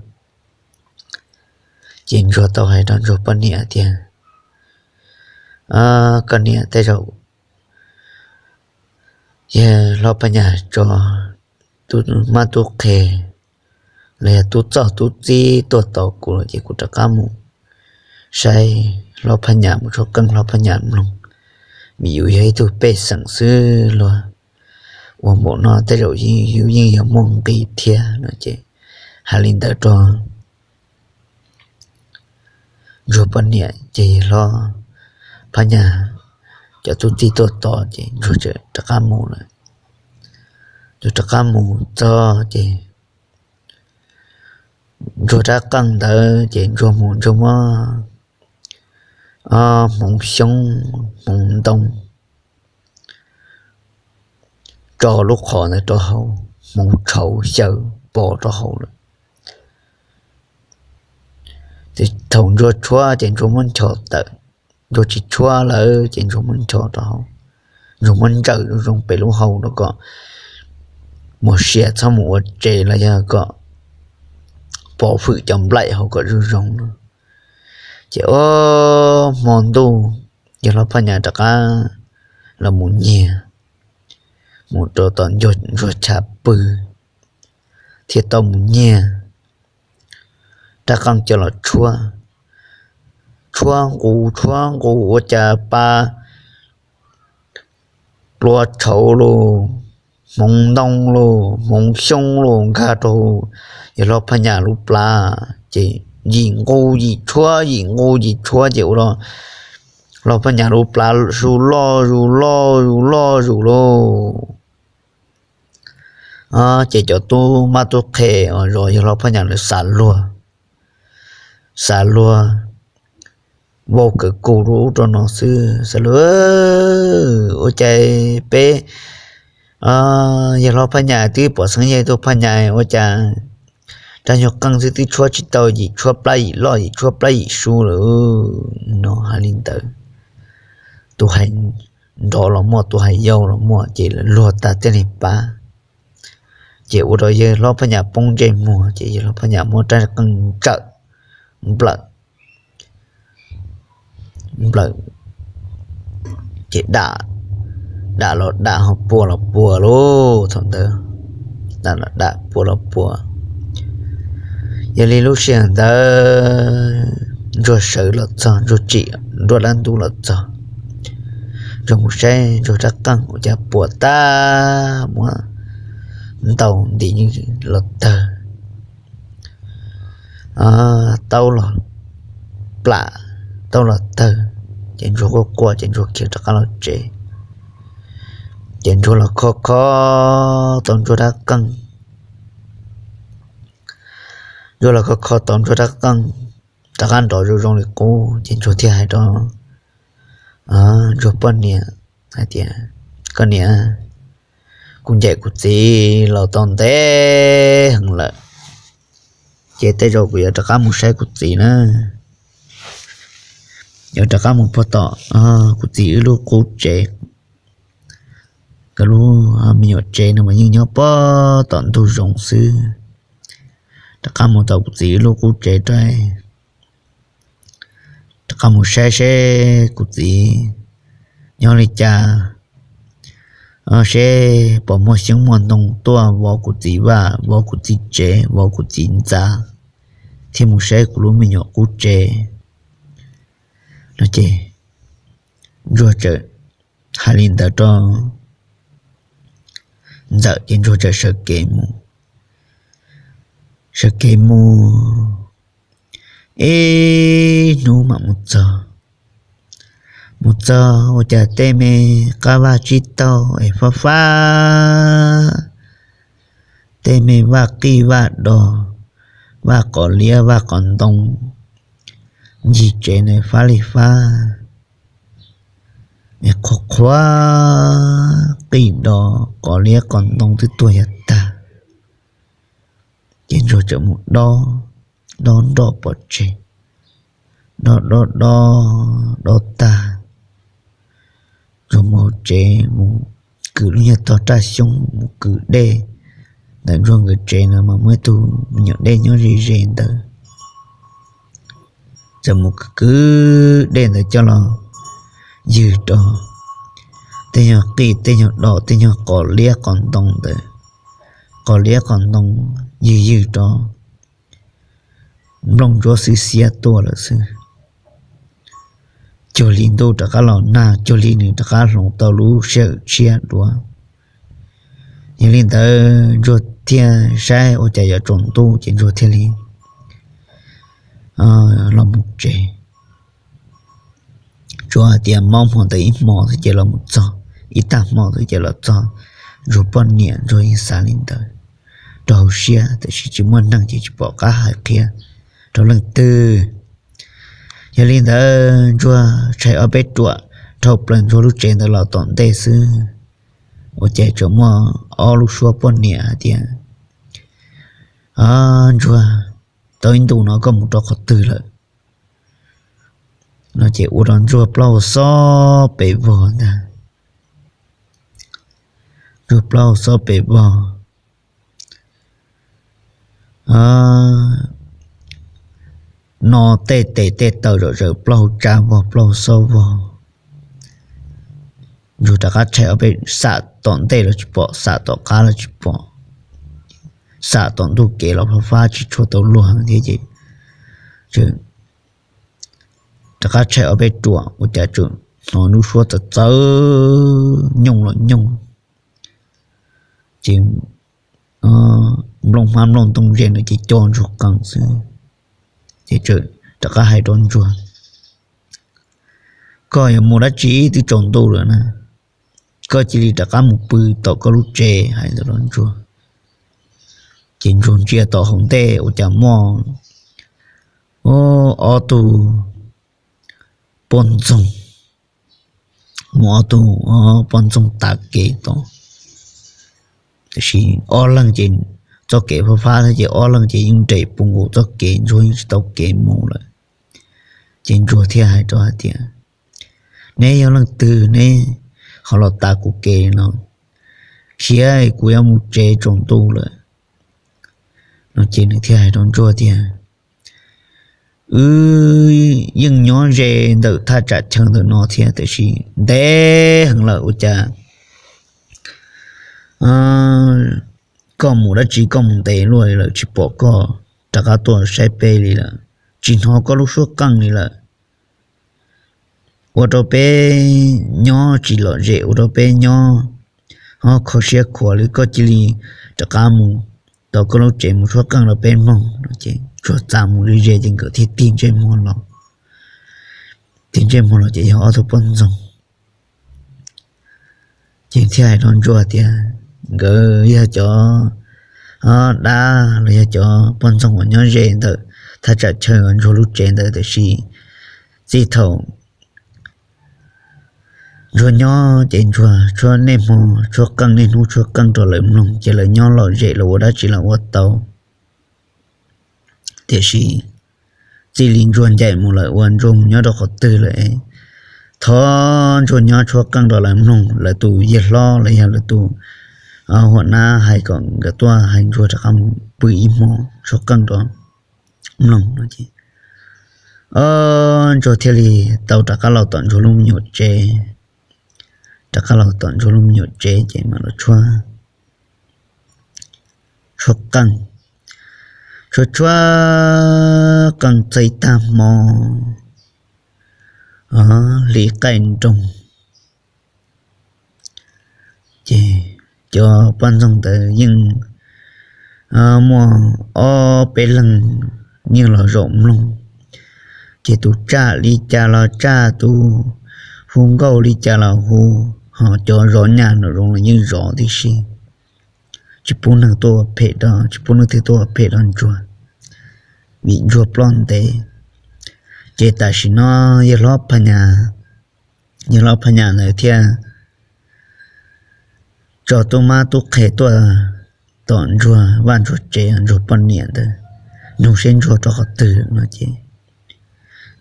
Ces ntsuag tau hais rau ntsuag poj niam tias, koj niam, tej zaum yawg hlob Phaj Nyas tso tub mab tub qhe los yog tub txoj tub txib tuaj tos kuv lawm ces kuv rov qab mus saib hlob Phaj Nyas, mus tshuab qeej hlob Phaj Nyas mloog. Vim yus yog ib tug pej xeem xwb, luag ua npaum no tej zaum yus yeej yog muaj nqis thiab no ces hais li ntawd rau ntsuag poj niam ces yawg hlob Phaj Nyas cov tub txib tuaj tos ces ntsuag tseem rov qab mus lawm. Ntsuag rov qab mus txog ces ntsuag rab qeej ntawd ces ntsuag mus ntsuag muab hmoov xyoob hmoov ntoo tso lub qhov ntawd rau hauv, hmoov tshauv xyaw pos rau hauv lawm. Ces thaum ntsuag tshuab ces ntsuag muab nchos tawm, ntsuag tsis tshuab lawm ces ntsuag muab nchos rau hauv, ntsuag muab ntsaws zoo zoo pem lub hau rau kom muaj sia txhob mus ua tsev los yog kom pov hwm cov nplaim hauv kom zoo zoo no. Ces ob hmo ntuj yawg hlob Phaj Nyas rov qab los mus nyiag, mus rau tom ntsuag chav pw thiaj tau mus nyiag rab qeej coj los tshuab. Tshuab nqus tshuab nqus ua cas pa plua tshauv los, hmoov ntoo los, hmoov xyoob los nkag rau yawg hlob Phaj Nyas lub plab ces yim nqus yim tshuab yim nqus yim tshuab ces ua rau hlob Phaj Nyas lub plab zus loj zus loj zus loj zus lauj. Ces cov tub mab tub qhe uas zov yawg hlob Phaj Nyas lawv xav luag, xav luag vau kawg kuv rau ub rau no xwb, xav luag ua cas peb yawg hlob Phaj Nyas twb pom xeeb yawg tub Phaj Nyas ua cas rab nyuag qeej xwb twb tshuab tsis tau yim tshuab plab yim loj yim tshuab plab yim su lawm no hais li ntawd. Tus hais nrov los muaj, tus hais yau los muaj ces luag tag tej niag pab. Ces ua rau yawg hlob Phaj Nyas poob ntsej muag ces yawg hlob Phaj Nyas muab rab qeej ntsawm nplawm nplawm ces dam, dam los dam ho pua los pua lauj. Thaum ntawd dam los dam pua los pua. Yog li lub sij hawm ntawd ntsuag sawv los txog, ntsuag tsim nruab dab ntub los txog, ntsuag mus saib ntsuag rab qeej ua cas puas tag, muab ntaus ntim los tawg, taub los plam, taub los tawg, ces ntsuag quaj quaj ces ntsuag khiav rov qab los tsev. Ces ntsuag los kho kho tau ntsuag rab qeej, ntsuag los kho kho tau ntsuag rab qeej rov qab nrov zoo zoo li qub ces ntsuag thiaj hais rau ntsuag poj niam hais tias, koj niam, kuv ncaim kuv txiv los tau ntev heev lawm, ces tej zaum kuv yuav rov qab mus saib kuv txiv na, yuav rov qab mus puag tom kuv txiv wb lub qub tsev. Koj lub me nyuam tsev no mas yeej nyob puag tom ntug zoov xwb. Rov qab mus tau kuv txiv lub qub tsev rau, rov qab mus saib seb kuv txiv nyob li cas, seb puas muaj xyoob muaj ntoo tuaj vov kuv txiv vaj, vov kuv txiv tsev, vov kuv txiv ntxa, thiab mus saib kuv lub me nyuam qub tsev no ces Ntsuag txawm hais li ntawd rau Ntxawm ces Ntsuag txawm sawv kev mus. Sawv kev mus ib hnub mam mus txog. Mus txog ua cas tej me qab vaj tsib taug es fab fab, tej me vaj qij vaj dos, vaj qos liab vaj qos ntoo ncig tsev na fab li fab, es qhuav qhuav qij dos qos liab qos ntoo twb tuag yog tag. Ces Ntsuag txawm mus dob, dob nroj pov tseg, dob dob dob dob tag, Ntsuag mus tsev mus kwv lub nyuag tog raj xyoob mus kwv dej ntawm Ntsuag nkawd tsev no mas muaj ib tug me nyuam dej nyob ze ze ntawd. Txawm mus kwv kwv dej ntawd coj los ywg rau tej nyuag qij tej nyuag dos tej nyuag qos liab qos ntoo ntawd, qos liab qos ntoo ywg ywg rau nplooj ntsuab xwb xiab tuaj lawm xwb. Cuag li ntuj rov qab los nag, cuag li nws rov qab hloov tau lub sij hawm tshiab dua. Yog li ntawd Ntsuag thiaj saib ua cas yuav tsaus ntuj ces Ntsuag thiaj li los mus tsev. Tsuas hais tias mob hmo ntawd ib hmo xwb ces los mus txog, ib tag hmo xwb ces los txog Ntsuag poj niam. Ntsuag yeej xav li ntawd rau hauv siab, tab sis tsis muaj neeg ces tsis pom qab hais qhia rau leej twg. Yog li ntawd Ntsuag tshais ob peb ruam dhau plaws Ntsuag lub tsev ntawd los tom ntej xwb, ua cas tseem muaj ob lub suab poj niam hais tias, Ntsuag, tau ib ntus no koj mus rau qhov twg lawm? No ces ua rau Ntsuag plaub hau xob pes vog ntag. Ntsuag plaub hau xob pes vog, no tej tes tej taw zom zaws, plaub hau tsa vog plaub hau xob vog. Ntsuag rov qab tshais ob peb, xam tom ntej los tsis pom, xam tom qab los tsis pom, xam tom ntug kev los fab fab tsis tshua tau luag thiab ces rov qab tshais ob peb ruam ua cas tseem hnov lub suab txawv txawv nyooj los nyooj, ces nplooj hmab nplooj ntoo ze no ces co Ntsuag qees xwb. Ces rov qab hais rau Ntsuag, Koj yuav mus dab tsi twb tsaus ntuj lawm na? Koj cia li rov qab mus pw tom koj lub tsev, hais ntawd rau Ntsuag. Ces Ntsuag ntsia tom hauv ntej ua cas muaj ob tug poj ntxoog, muaj ob tug poj ntxoog tav kev tom, tiam sis ob leeg ces txoj kev fab fab thiab ces ob leeg ces yeej nres pus nkaus txoj kev, Ntsuag yeej tsis tau kev mus lawm. Ces Ntsuag thiaj hais rau hais tias, Neb yog leej twg neb ho los tav kuv kev no? Khiav, kuv yuav mus tsev tsaus ntuj lawm. No ces nws thiaj hais rau Ntsuag tias, Wb yeej nyob ze ntawm thaj tsam chaw ntawm no thiab, tiam sis ntev heev lawm ua cas koj mus dab tsi koj mus ntev luaj li lawm, tsis pom koj rov qab tuaj saib peb li lawm, tsis hnov koj lub suab qeej li lawm. Ua rau peb nyob tsis lom zem, ua rau peb nyob ho kho siab khuav li, koj cia li rov qab mus tom koj lub tsev mus suab qeej rau peb mloog. Ces Ntsuag txav mus ze ze ces nkawd thiaj tig ntsej muag los, tig ntsej muag los ces yog ob tug poj ntxoog. Ces thiaj hais rau Ntsuag tias, Nkawd yog cov dab los yog cov poj ntxoog uas nyob ze ntawm thaj tsam chaw uas Ntsuag lub tsev ntawd, tiam sis txij thaum Ntsuag nyob ces Ntsuag tshuab niaj hmo, tshuab qeej niaj hnub, tshuab qeej rau lawv mloog ces lawv nyob lom zem los ua dab tsi los ua tau. Tiam sis txij li Ntsuag ncaim mus lawm uas Ntsuag mus nyob rau qhov twg lawm, thov Ntsuag nyob tshuab qeej rau lawv mloog, lawv tus yawg hlob los yog lawv tus huam nab hais kom nkawd tuaj hais Ntsuag rov qab mus pw ib hmo tshuab qeej rau mloog no ces Ntsuag thiaj li tau rov qab los tom Ntsuag lub me nyuam tsev. Rov qab los tom Ntsuag lub me nyuam tsev ces mam los tshuab, tshuab qeej, tshuab tshuab qeej txog ib tag hmo hli qaij nroog ces cov poj ntxoog ntawd yeej muaj ob peb leeg yeej los zaum mloog, ces tus tsaj li cas los tsaj, tus hu nkauj li cas los hu, ho cov zov nyaj nraum zoov los yeej zov tib si, tsis pub neeg tuaj ua phem rau, tsis pub leej twg tuaj ua phem rau Ntsuag, vim Ntsuag ploj ntev. Ces tam sim no yawg hlob Phas Nyas, yawg hlob Phas Nyas ntawd thiaj tso tub mab tub qhe tuaj tom Ntsuag vaj Ntsuag tsev, Ntsuag poj niam ntawd, nug seb Ntsuag rau qhov twg no ces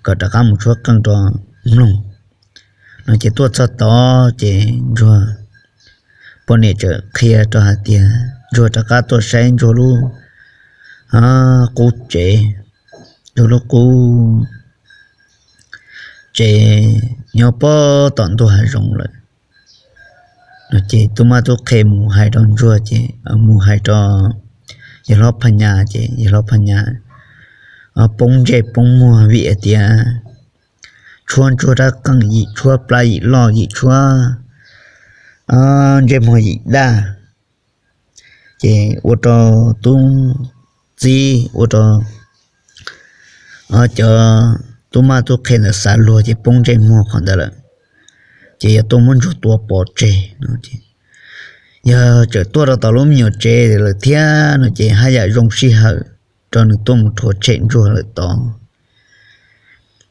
kom rov qab mus tshuab qeej rau mloog no ces tuaj txog tod ces Ntsuag poj niam txawm qhia rau hais tias Ntsuag rov qab tuaj saib Ntsuag lub qub tsev, Ntsuag lub qub tsev nyob puag tom ntug hav zoov lawm no ces tub mab tub qhe mus hais rau Ntsuag ces, mus hais rau yawg hlob Phas Nyas ces yawg hlob Phas Nyas poob ntsej poob muag vim hais tias tshuab Ntsuag rab qeej yim tshuab plab yim loj yim tshuab ntsej muag yim daj, ces ua rau tub txib ua rau cov tub mab tub qhe ntawd xav luag ces poob ntsej muag qhov ntawd lawm, ces yog tuaj muab Ntsuag tua pov tseg no. Yog tseem tuaj rau tom lub me nyuam tsev lawm thiab no ces haj yam zoo sij hawm rau nws tuaj mus rhuav tshem Ntsuag lawm tod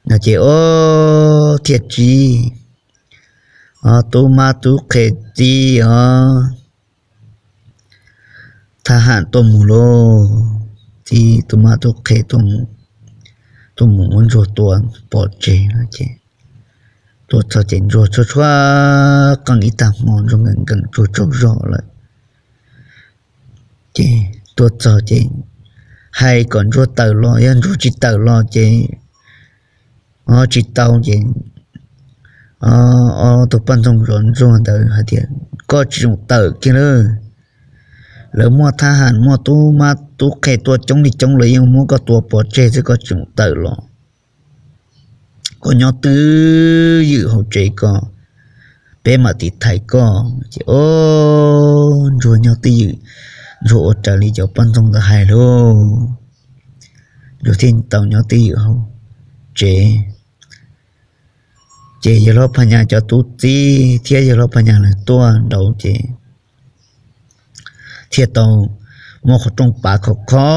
no ces ob thiaj txib tub mab tub qhe, txib os thab ham tuaj mus lauj, txib tub mab tub qhe tuaj mus muab Ntsuag tua pov tseg no ces tuaj txog ces Ntsuag tshuab tshuab qeej ib tag hmo Ntsuag nkees nkees tsaug tsaug zog lawm ces tuaj txog ces hais kom Ntsuag tawm los, yog Ntsuag tsis tawm los ces tsis tau ces ob tug poj ntxoog zov Ntsuag ntawd hais tias koj tsis txhob tawm kiag lawm, lawv muaj thab ham muaj tub mab tub qhe tuaj coob li coob lawv yeej muab koj tua pov tseg xwb, koj tsis txhob tawm los, koj nyob twj ywm hauv tsev ko, peb mam tiv thaiv koj ces ob Ntsuag nyob twj ywm, Ntsuag ua raws li cov poj ntxoog ntawd hais lauj, Ntsuag thiaj tau nyob twj ywm hauv tsev. Ces yawg hlob Phas Nyas cov tub txib thiab yawg hlob Phas Nyas lawv tuaj nraud ces thiaj tau muab qhov rooj pav khov kho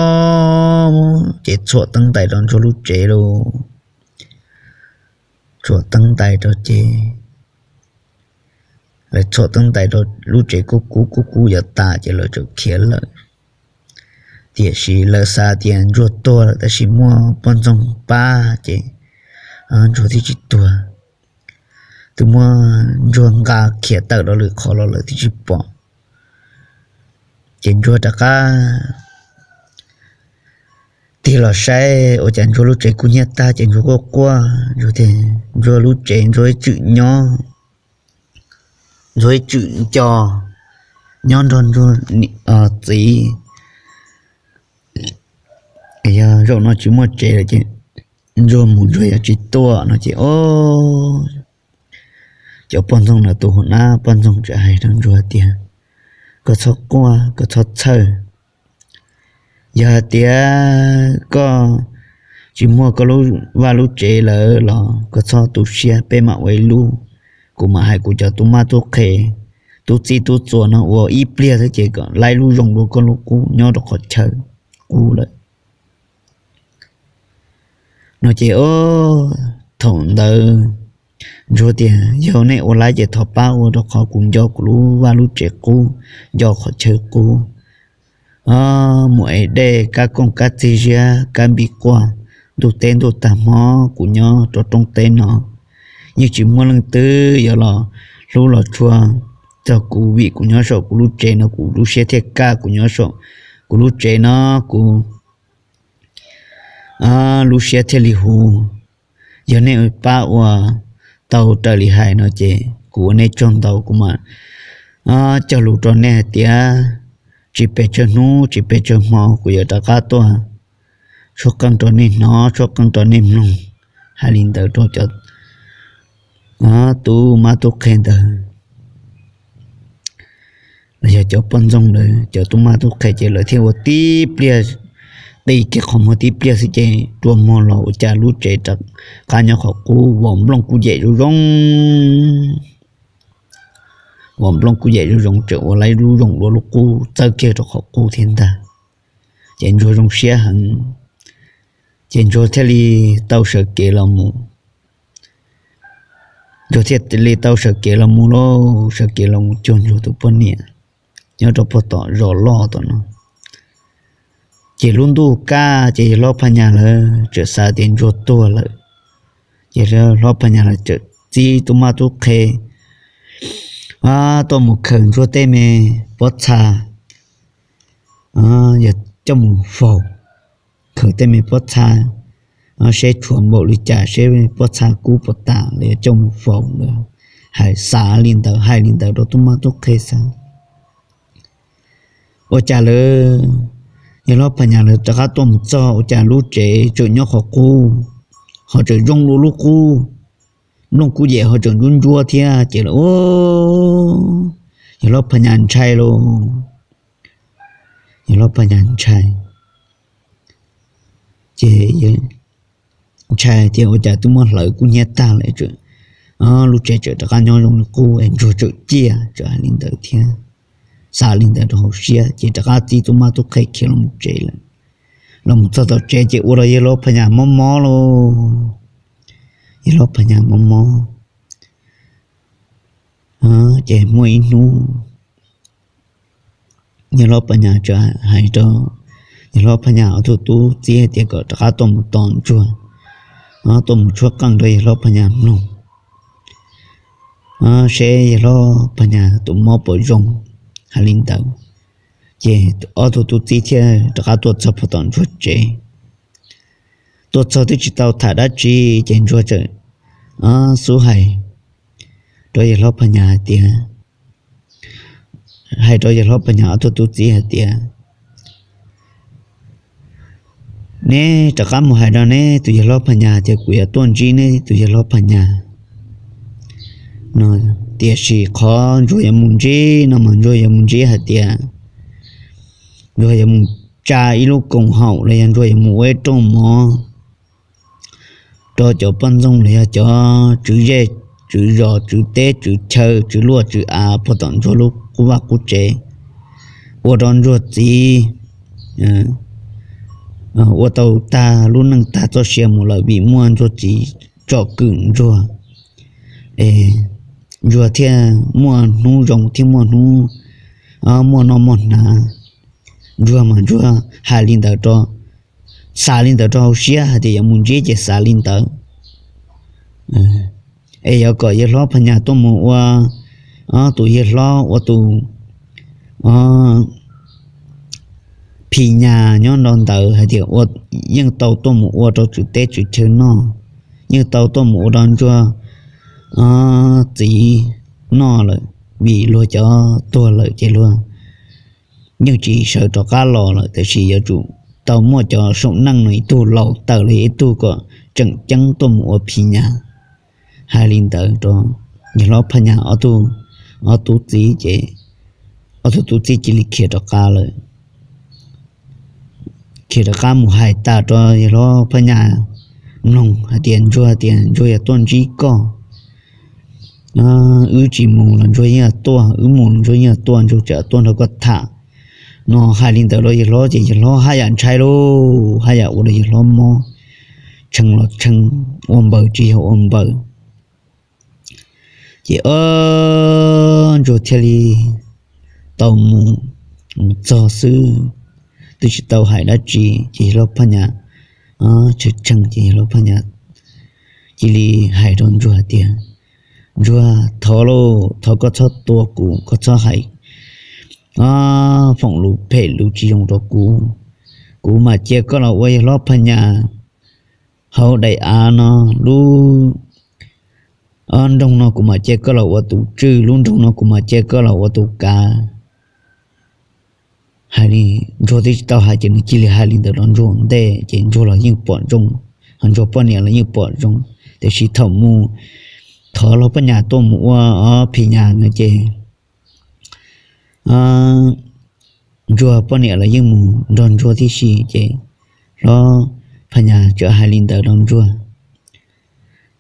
ces txhuam teeb ntais rau Ntsuag lub tsev lauj, txhuam teeb ntais rau ces lawv txhuam teeb ntais rau lub tsev kub kub kub kub yuav tas ces lawv txawm khiav lawm. Tiam sis lawv xav tias Ntsuag tuag lawm tab sis muaj poj ntxoog pab ces Ntsuag thiaj tsis tuag. Twb muab Ntsuag nqa khiav tawm rau lwm qhov los lawv twb tsis pom. Ces Ntsuag rov qab tig los saib ua cas Ntsuag lub tsev kub hnyiab tag ces Ntsuag quaj quaj, Ntsuag lub tsev Ntsuag ib txwm nyob, Ntsuag ib txwm nco nyob nrog Ntsuag txiv, yog zaum no tsis muaj tsev lawm ces Ntsuag mus Ntsuag yuav tsis tuaj no ces ob cov poj ntxoog no tus hua nab poj ntxoog txawm hais rau Ntsuag tias koj txhob quaj koj txhob txhawj, yog hais tias koj tsis muaj koj lub vaj lub tsev lawm los koj txhob tu siab, peb mam ua ib lub, kuv mam hais kuv cov tub mab tub qhe, tub txij tub txuas no ua ib pliag xwb ces kom laib lub zoo dua koj lub qub nyob rau qhov chaw qub lawm no ces ob thaum ntawd Ntsuag tias yog nej ua laib ces thov pab ua rau qhov kuv nco kuv lub vaj lub tsev qub, nco qhov chaw qub, mus ev dej kab kooj kab txiv ziab kab npib quaj, ntuj teb ntuj tag hmo kuv nyob rau roob teb no yeej tsis muaj leej twg yuav los hlub los tshua txog kuv, vim kuv nyob saum kuv lub tsev no kuv lub siab thiaj kaj, kuv nyob saum kuv lub tsev no kuv lub siab thiaj li huv. Yog nej pab ua tau raws li hais no ces kuv ua nej tsaug ntau, kuv mam cog lus rau nej hais tias tsis pes tsawg hnub tsis pes tsawg hmo kuv yuav rov qab tuaj tshuab qeej rau nej hnov, tshuab qeej rau nej mloog. Hais li ntawd rau cov tub mab tub qhe ntawd los yog cov poj ntxoog ntawd, cov tub mab tub qhe ces lawv thiaj ua tib pliag, qi kiag qhov muag tib pliag xwb ces rua muag los ua cas lub tsev rov qab nyob qhov qub, vos nplooj kuj yam zoo zoo, vos nplooj kuj yam zoo zoo, tseem ua lub zoo dua lub qub txawb kiag rau qhov qub thiab ntag. Ces ntsuag zoo siab heev, ces ntsuag thiaj li tau sawv kev los mus. Ntsuag thiaj li tau sawv kev los mus lauj, sawv kev los mus cuag ntsuag tus poj niam nyob rau puag tom zos loj tom no. Ces lub ntuj kaj ces yawg hlob Phaj Nyas lawv txawm xav tias ntsuag tuag lawm, ces hlob Phaj Nyas lawv txawm txib tub mab tub qhe tuaj mus khaws ntsuag tej me pob txha, yog coj mus faus, khaws tej me pob txha seb tshuav npaum li cas, seb pob txha kub puas tas, lawv yuav coj mus faus lawm. Hais xav li ntawd, hais li ntawd rau tub mab tub qhe xav. Ua cas lawv, yawg hlob Phaj Nyas lawv rov qab tuaj mus txog ua cas lub tsev tseem nyob qhov qub, ho tseem zoo dua lub qub, nplooj kuj yam ho tseem ntsuab ntsuab thiab. Ces lawv, yawg hlob Phaj Nyas ntshai lauj, yawg hlob Phaj Nyas ntshai, ces ntshai tias ua cas twb muab hlawv kub hnyiab tag lawm, lub tsev tseem rov qab nyob zoo li qub, ntsuag tseem ciaj, tseem hais li ntawd thiab. Xav li ntawd rau hauv siab ces rov qab txib tub mab tub qhe khiav los mus tsev lawm. Los mus txog tom tsev ces ua rau yawg hlob Phaj Nyas mob mob lauj, yawg hlob Phaj Nyas mob mob. Ces muaj ib hnub yawg hlob Phaj Nyas txawm hais rau yawg hlob Phaj Nyas ob tug tub txib hais tias kom rov qab tuaj mus tos ntsuag, tuaj mus tshuab qeej rau yawg hlob Phaj Nyas mloog, seb yawg hlob Phaj Nyas tus mob puas zoo. Hais li ntawd ces ob tug tub txib thiaj rov qab tuaj txog puag tom ntsuag tsev. Tuaj txog twb tsis tau tham dab tsi ces ntsuag txawm xub hais rau yawg hlob Phaj Nyas hais tias, hais rau yawg hlob Phaj Nyas ob tug tub txib hais tias, neb rov qab mus hais rau neb tus yawg hlob Phaj Nyas tias kuv yuav tuaj ntsib neb tus yawg hlob Phaj Nyas no. Tiam sis qhov ntsuag yuav mus ntsib no mas ntsuag yuav mus ntsib hais tias ntsuag yuav mus tsa ib lub koom haum los yog ntsuag yuav mus ua ib rooj mov rau cov poj ntxoog los yog cov tswv zej, tswv zos, tswv teb, tswv chaw, tswv luaj tswv av puag tom ntsuag lub qub vaj qub tsev, ua rau ntsuag txiv ua tau tag lub neej tag txoj sia mus lawm, vim muaj ntsuag txiv tsom kwm ntsuag, ntsuag thiaj muaj hnub zoo thiab muaj hnub muaj noj muaj hnav. Ntsuag mas ntsuag hais li ntawd rau, xav li ntawd rau hauv siab hais tias yuav mus ntsib ces xav li ntawd. Es yuav kom yawg hlob Phaj Nyas tuaj mus ua tus yawg hlob, ua tus phis nyas nyob nrog ntawd hais tias yeej tau tuaj mus ua rau tswv teb tswv chaw noj, yeej tau tuaj mus ua rau ntsuag txiv noj lawm, vim luag cov tuag lawm ces luag yeej tsis sawv rov qab los lawm, tab sis yuav tsum tau muaj cov saum neej no ib tug laus tawm los ib tug kom tseem ceeb tuaj mus ua phis nyas. Hais li ntawd rau yawg hlob Phaj Nyas ob tug tub txib ces ob tug tub txib cia li khiav rov qab lawm. Khiav rov qab mus hais tas rau yawg hlob Phaj Nyas mloog hais tias ntsuag tias ntsuag yuav tuaj ntsib koj, wb tsis mus los ntsuag yeej yuav tuaj, wb mus los ntsuag yeej yuav tuaj, ntsuag tseem tuaj nrog koj tham no. Hais li ntawd rau yawg hlob ces yawg hlob haj yam ntshai lauj, haj yam ua rau yawg hlob mob, tshee los tshee, ua npaws tsis yog ua npaws. Ces ob ntsuag thiaj li tau mus, mus txog xwb, twb tsis tau hais dab tsi ces yawg hlob Phaj Nyas tshee tshee ces yawg hlob Phaj Nyas cia li hais rau ntsuag tias Ntsuag, thov lauj, thov koj txhob tua kuv, koj txhob hais foom lus phem lus tsis zoo rau kuv. Kuv mam cia koj los ua yawg hlob Phaj Nyas hauv daim av no, lub nroog no kuv mam cia koj los ua tus tswj, lub nroog no kuv mam cia koj los ua tus kav. Hais li, Ntsuag twb tsis tau hais ces nws cia li hais li ntawd rau Ntsuag ua ntej ces Ntsuag los yeej pom zoo, ho Ntsuag poj niam los yeej pom zoo. Tiam sis thaum mus thov hlob Phaj Nyas tuaj mus ua ob Phaj Nyas no ces Ntsuag poj niam los yeej mus nrog Ntsuag tib si ces hlob Phaj Nyas txawm hais li ntawd rau Ntsuag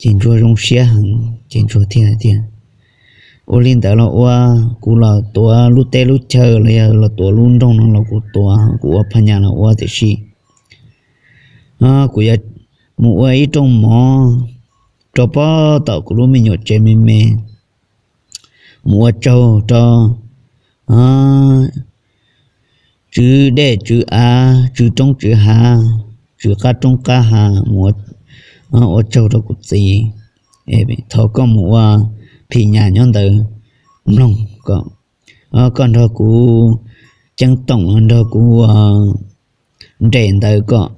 ces Ntsuag zoo siab heev ces Ntsuag thiaj tias, Ua li ntawd los ua, kuv los tuav lub teb lub chaw los yog los tuav lub nroog no los kuv tuav, kuv ua Phaj Nyas los ua, tiam sis kuv yuav mus ua ib rooj mov rau pem tom kuv lub me nyuam tsev me me, mus ua tsaug rau tswv dej tswv av, tswv roob tswv hav, tswv qab roob qab hav, mus ua tsaug rau kuv txiv. Thov koj mus ua Phaj Nyas nyob ntawd mloog kom, koj nrog kuv ceeb toom, nrog kuv ua nres ntawd kom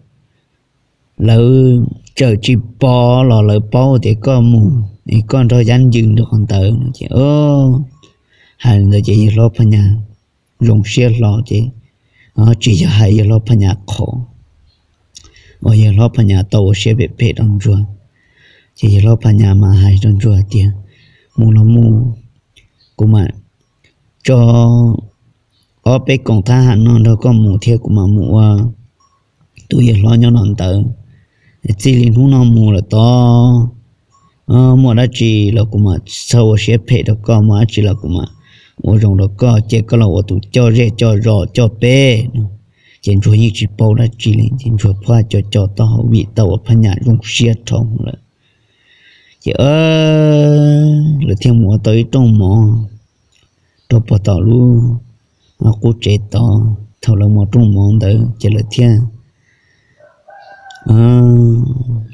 lawv txawm tsis pom los lawv paub tias koj mus, es koj nrog Yab Ncws nrog qhov ntawd no ces, hais li ntawd ces yawg hlob Phaj Nyas zoo siab hlo ces tsis yog hais yawg hlob Phaj Nyas qhov, uas yawg hlob Phaj Nyas tau ua siab phem phem rau Ntsuag. Ces yawg hlob Phaj Nyas mas hais rau Ntsuag tias, Mus los mus, kuv mam tso ob peb koom thab ham no nrog koj mus thiab kuv mam mus ua tus yawg hlob nyob no ntawd. Txij li hnub no mus lawm tod, muaj dab tsi los kuv mam txhob ua siab phem rau koj, muaj dab tsi los kuv mam ua zoo rau koj, cia koj los ua tus coj zej coj zos coj peb no. Ces Ntsuag yeej tsis paub dab tsi li, ces Ntsuag pheej co co taub hau vim tau ua Phaj Nyas zoo siab dhau lawm. Ces lawv thiaj mus ua tau ib rooj mov rau pem tom lub qub tsev tod. Thaum lawv mus rooj mov ntawd ces lawv thiaj,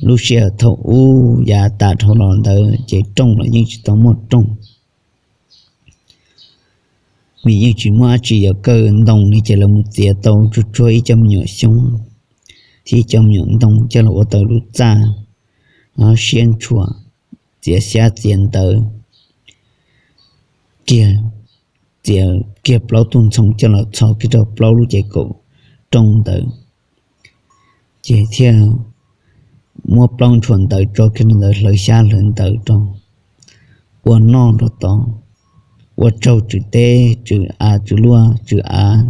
lub sij hawm thaum ub yav tas dhau los ntawd ces rooj los yeej tsis tau muaj rooj, vim yeej tsis muaj dab tsi yuav kaw ntoo li, ces lawv mus txiav tau tsuag tsuag ib co me nyuam xyoob thiab ib co me nyuam ntoo coj los ua tau lub txaj siab ntshua, txiav xyab txiav ntawv kiag, txiav kiag plaub tug ntxhoo coj los txhos kiag rau plaub lub ces kaum rooj ntawd, ces thiaj muab plaub ntshua ntawv tso kiag rau ntawd, hlawv xyab hlawv ntawv rau, ua noj rau tod, ua tsaug tswv teb tswv av, tswv luaj tswv av,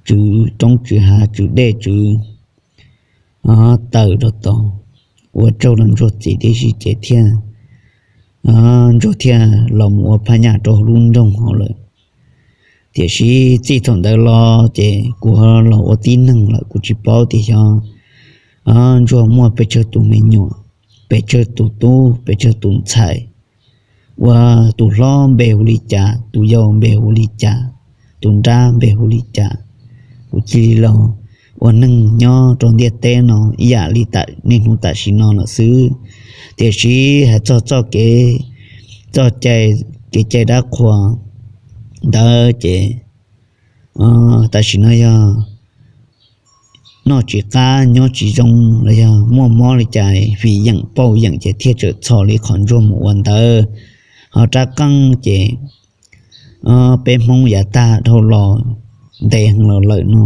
tswv roob tswv hav, tswv dej tswv taws rau tod, ua tsaug rau Ntsuag txiv tib si ces thiaj, Ntsuag thiaj los mus ua Phaj Nyas rau hauv lub nroog hauv lawm. Tiam sis txij thaum ntawd los ces kuv ho los ua tib neeg lawm, kuv tsis paub tias xyov Ntsuag muaj pes tsawg tus me nyuam, pes tsawg tus tub, pes tsawg tus ntxhais, ua tus hlob npe hu li cas, tus yau npe hu li cas, tus nrab npe hu li cas. Kuv cia li los ua neeg nyob rau ntiaj teb no ib yam li niaj hnub tam sim no lawm xwb. Tiam sis hais txog txoj kev, txoj cai, kev cai dab qhuas ntawd ces tam sim no yog noj tsis qab nyob tsis zoo los yog muaj mob li cas, vim yeem pauj yeem ces thiaj txawm txhos li qhov Ntsuag mus ua ntawd. Ho rab qeej ces peb Hmoob yav tag dhau los ntev heev los lawm no,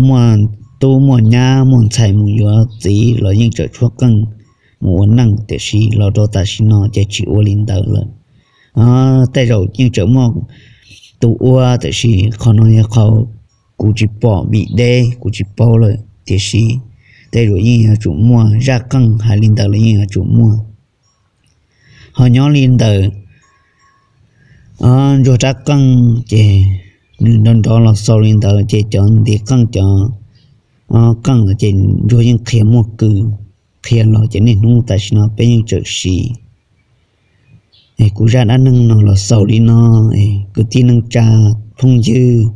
muaj tub muaj nyab muaj ntxhais mus yuav txiv los yeej txawm tshuab qeej mus ua neej, tiam sis los rau tam sim no ces tsis ua li ntawd lawm. Tej zaum yeej tseem muaj tus ua, tiam sis qhov no yog qhov kuv tsis pom vim deb kuv tsis paub lawm, tiam sis tej zaum yeej yuav tsum muaj, zaj qeej hais li ntawd los yeej yuav tsum muaj. Ho nyob li ntawm Ntsuag rab qeej ces nws nrov nrov los xaus li ntawd ces cov ntiv qeej cov qeej ces Ntsuag yeej qhia muaj kws, qhia los ces niaj hnub tam sim no peb yeej txawm siv. Kuv zaj dab neeg no los xaus li no, kwv tij neej tsa phooj ywg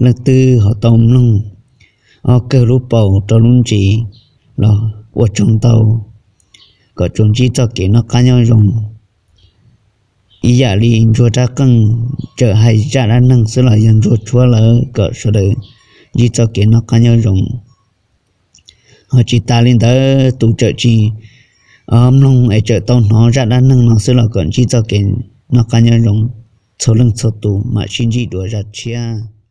leej twg ho tau mloog, ob kawg lub paus rau lub ntsis los ua tsaug ntau, kom tsuas ntsib txoj kev noj qab nyob zoo. ib yam li ntsuag rab qeej txawm hais zaj dab neeg xwb los yog ntsuag tshuab lawv kom sawv daws ntsib txoj kev noj qab nyob zoo. Ho tsis tas li ntawd tus txawm tsis mloog es txawm tau hnov zaj dab neeg no xwb los kom ntsib txoj kev noj qab nyob zoo txhua leej txhua tus, mam sib ntsib dua zaj tshiab.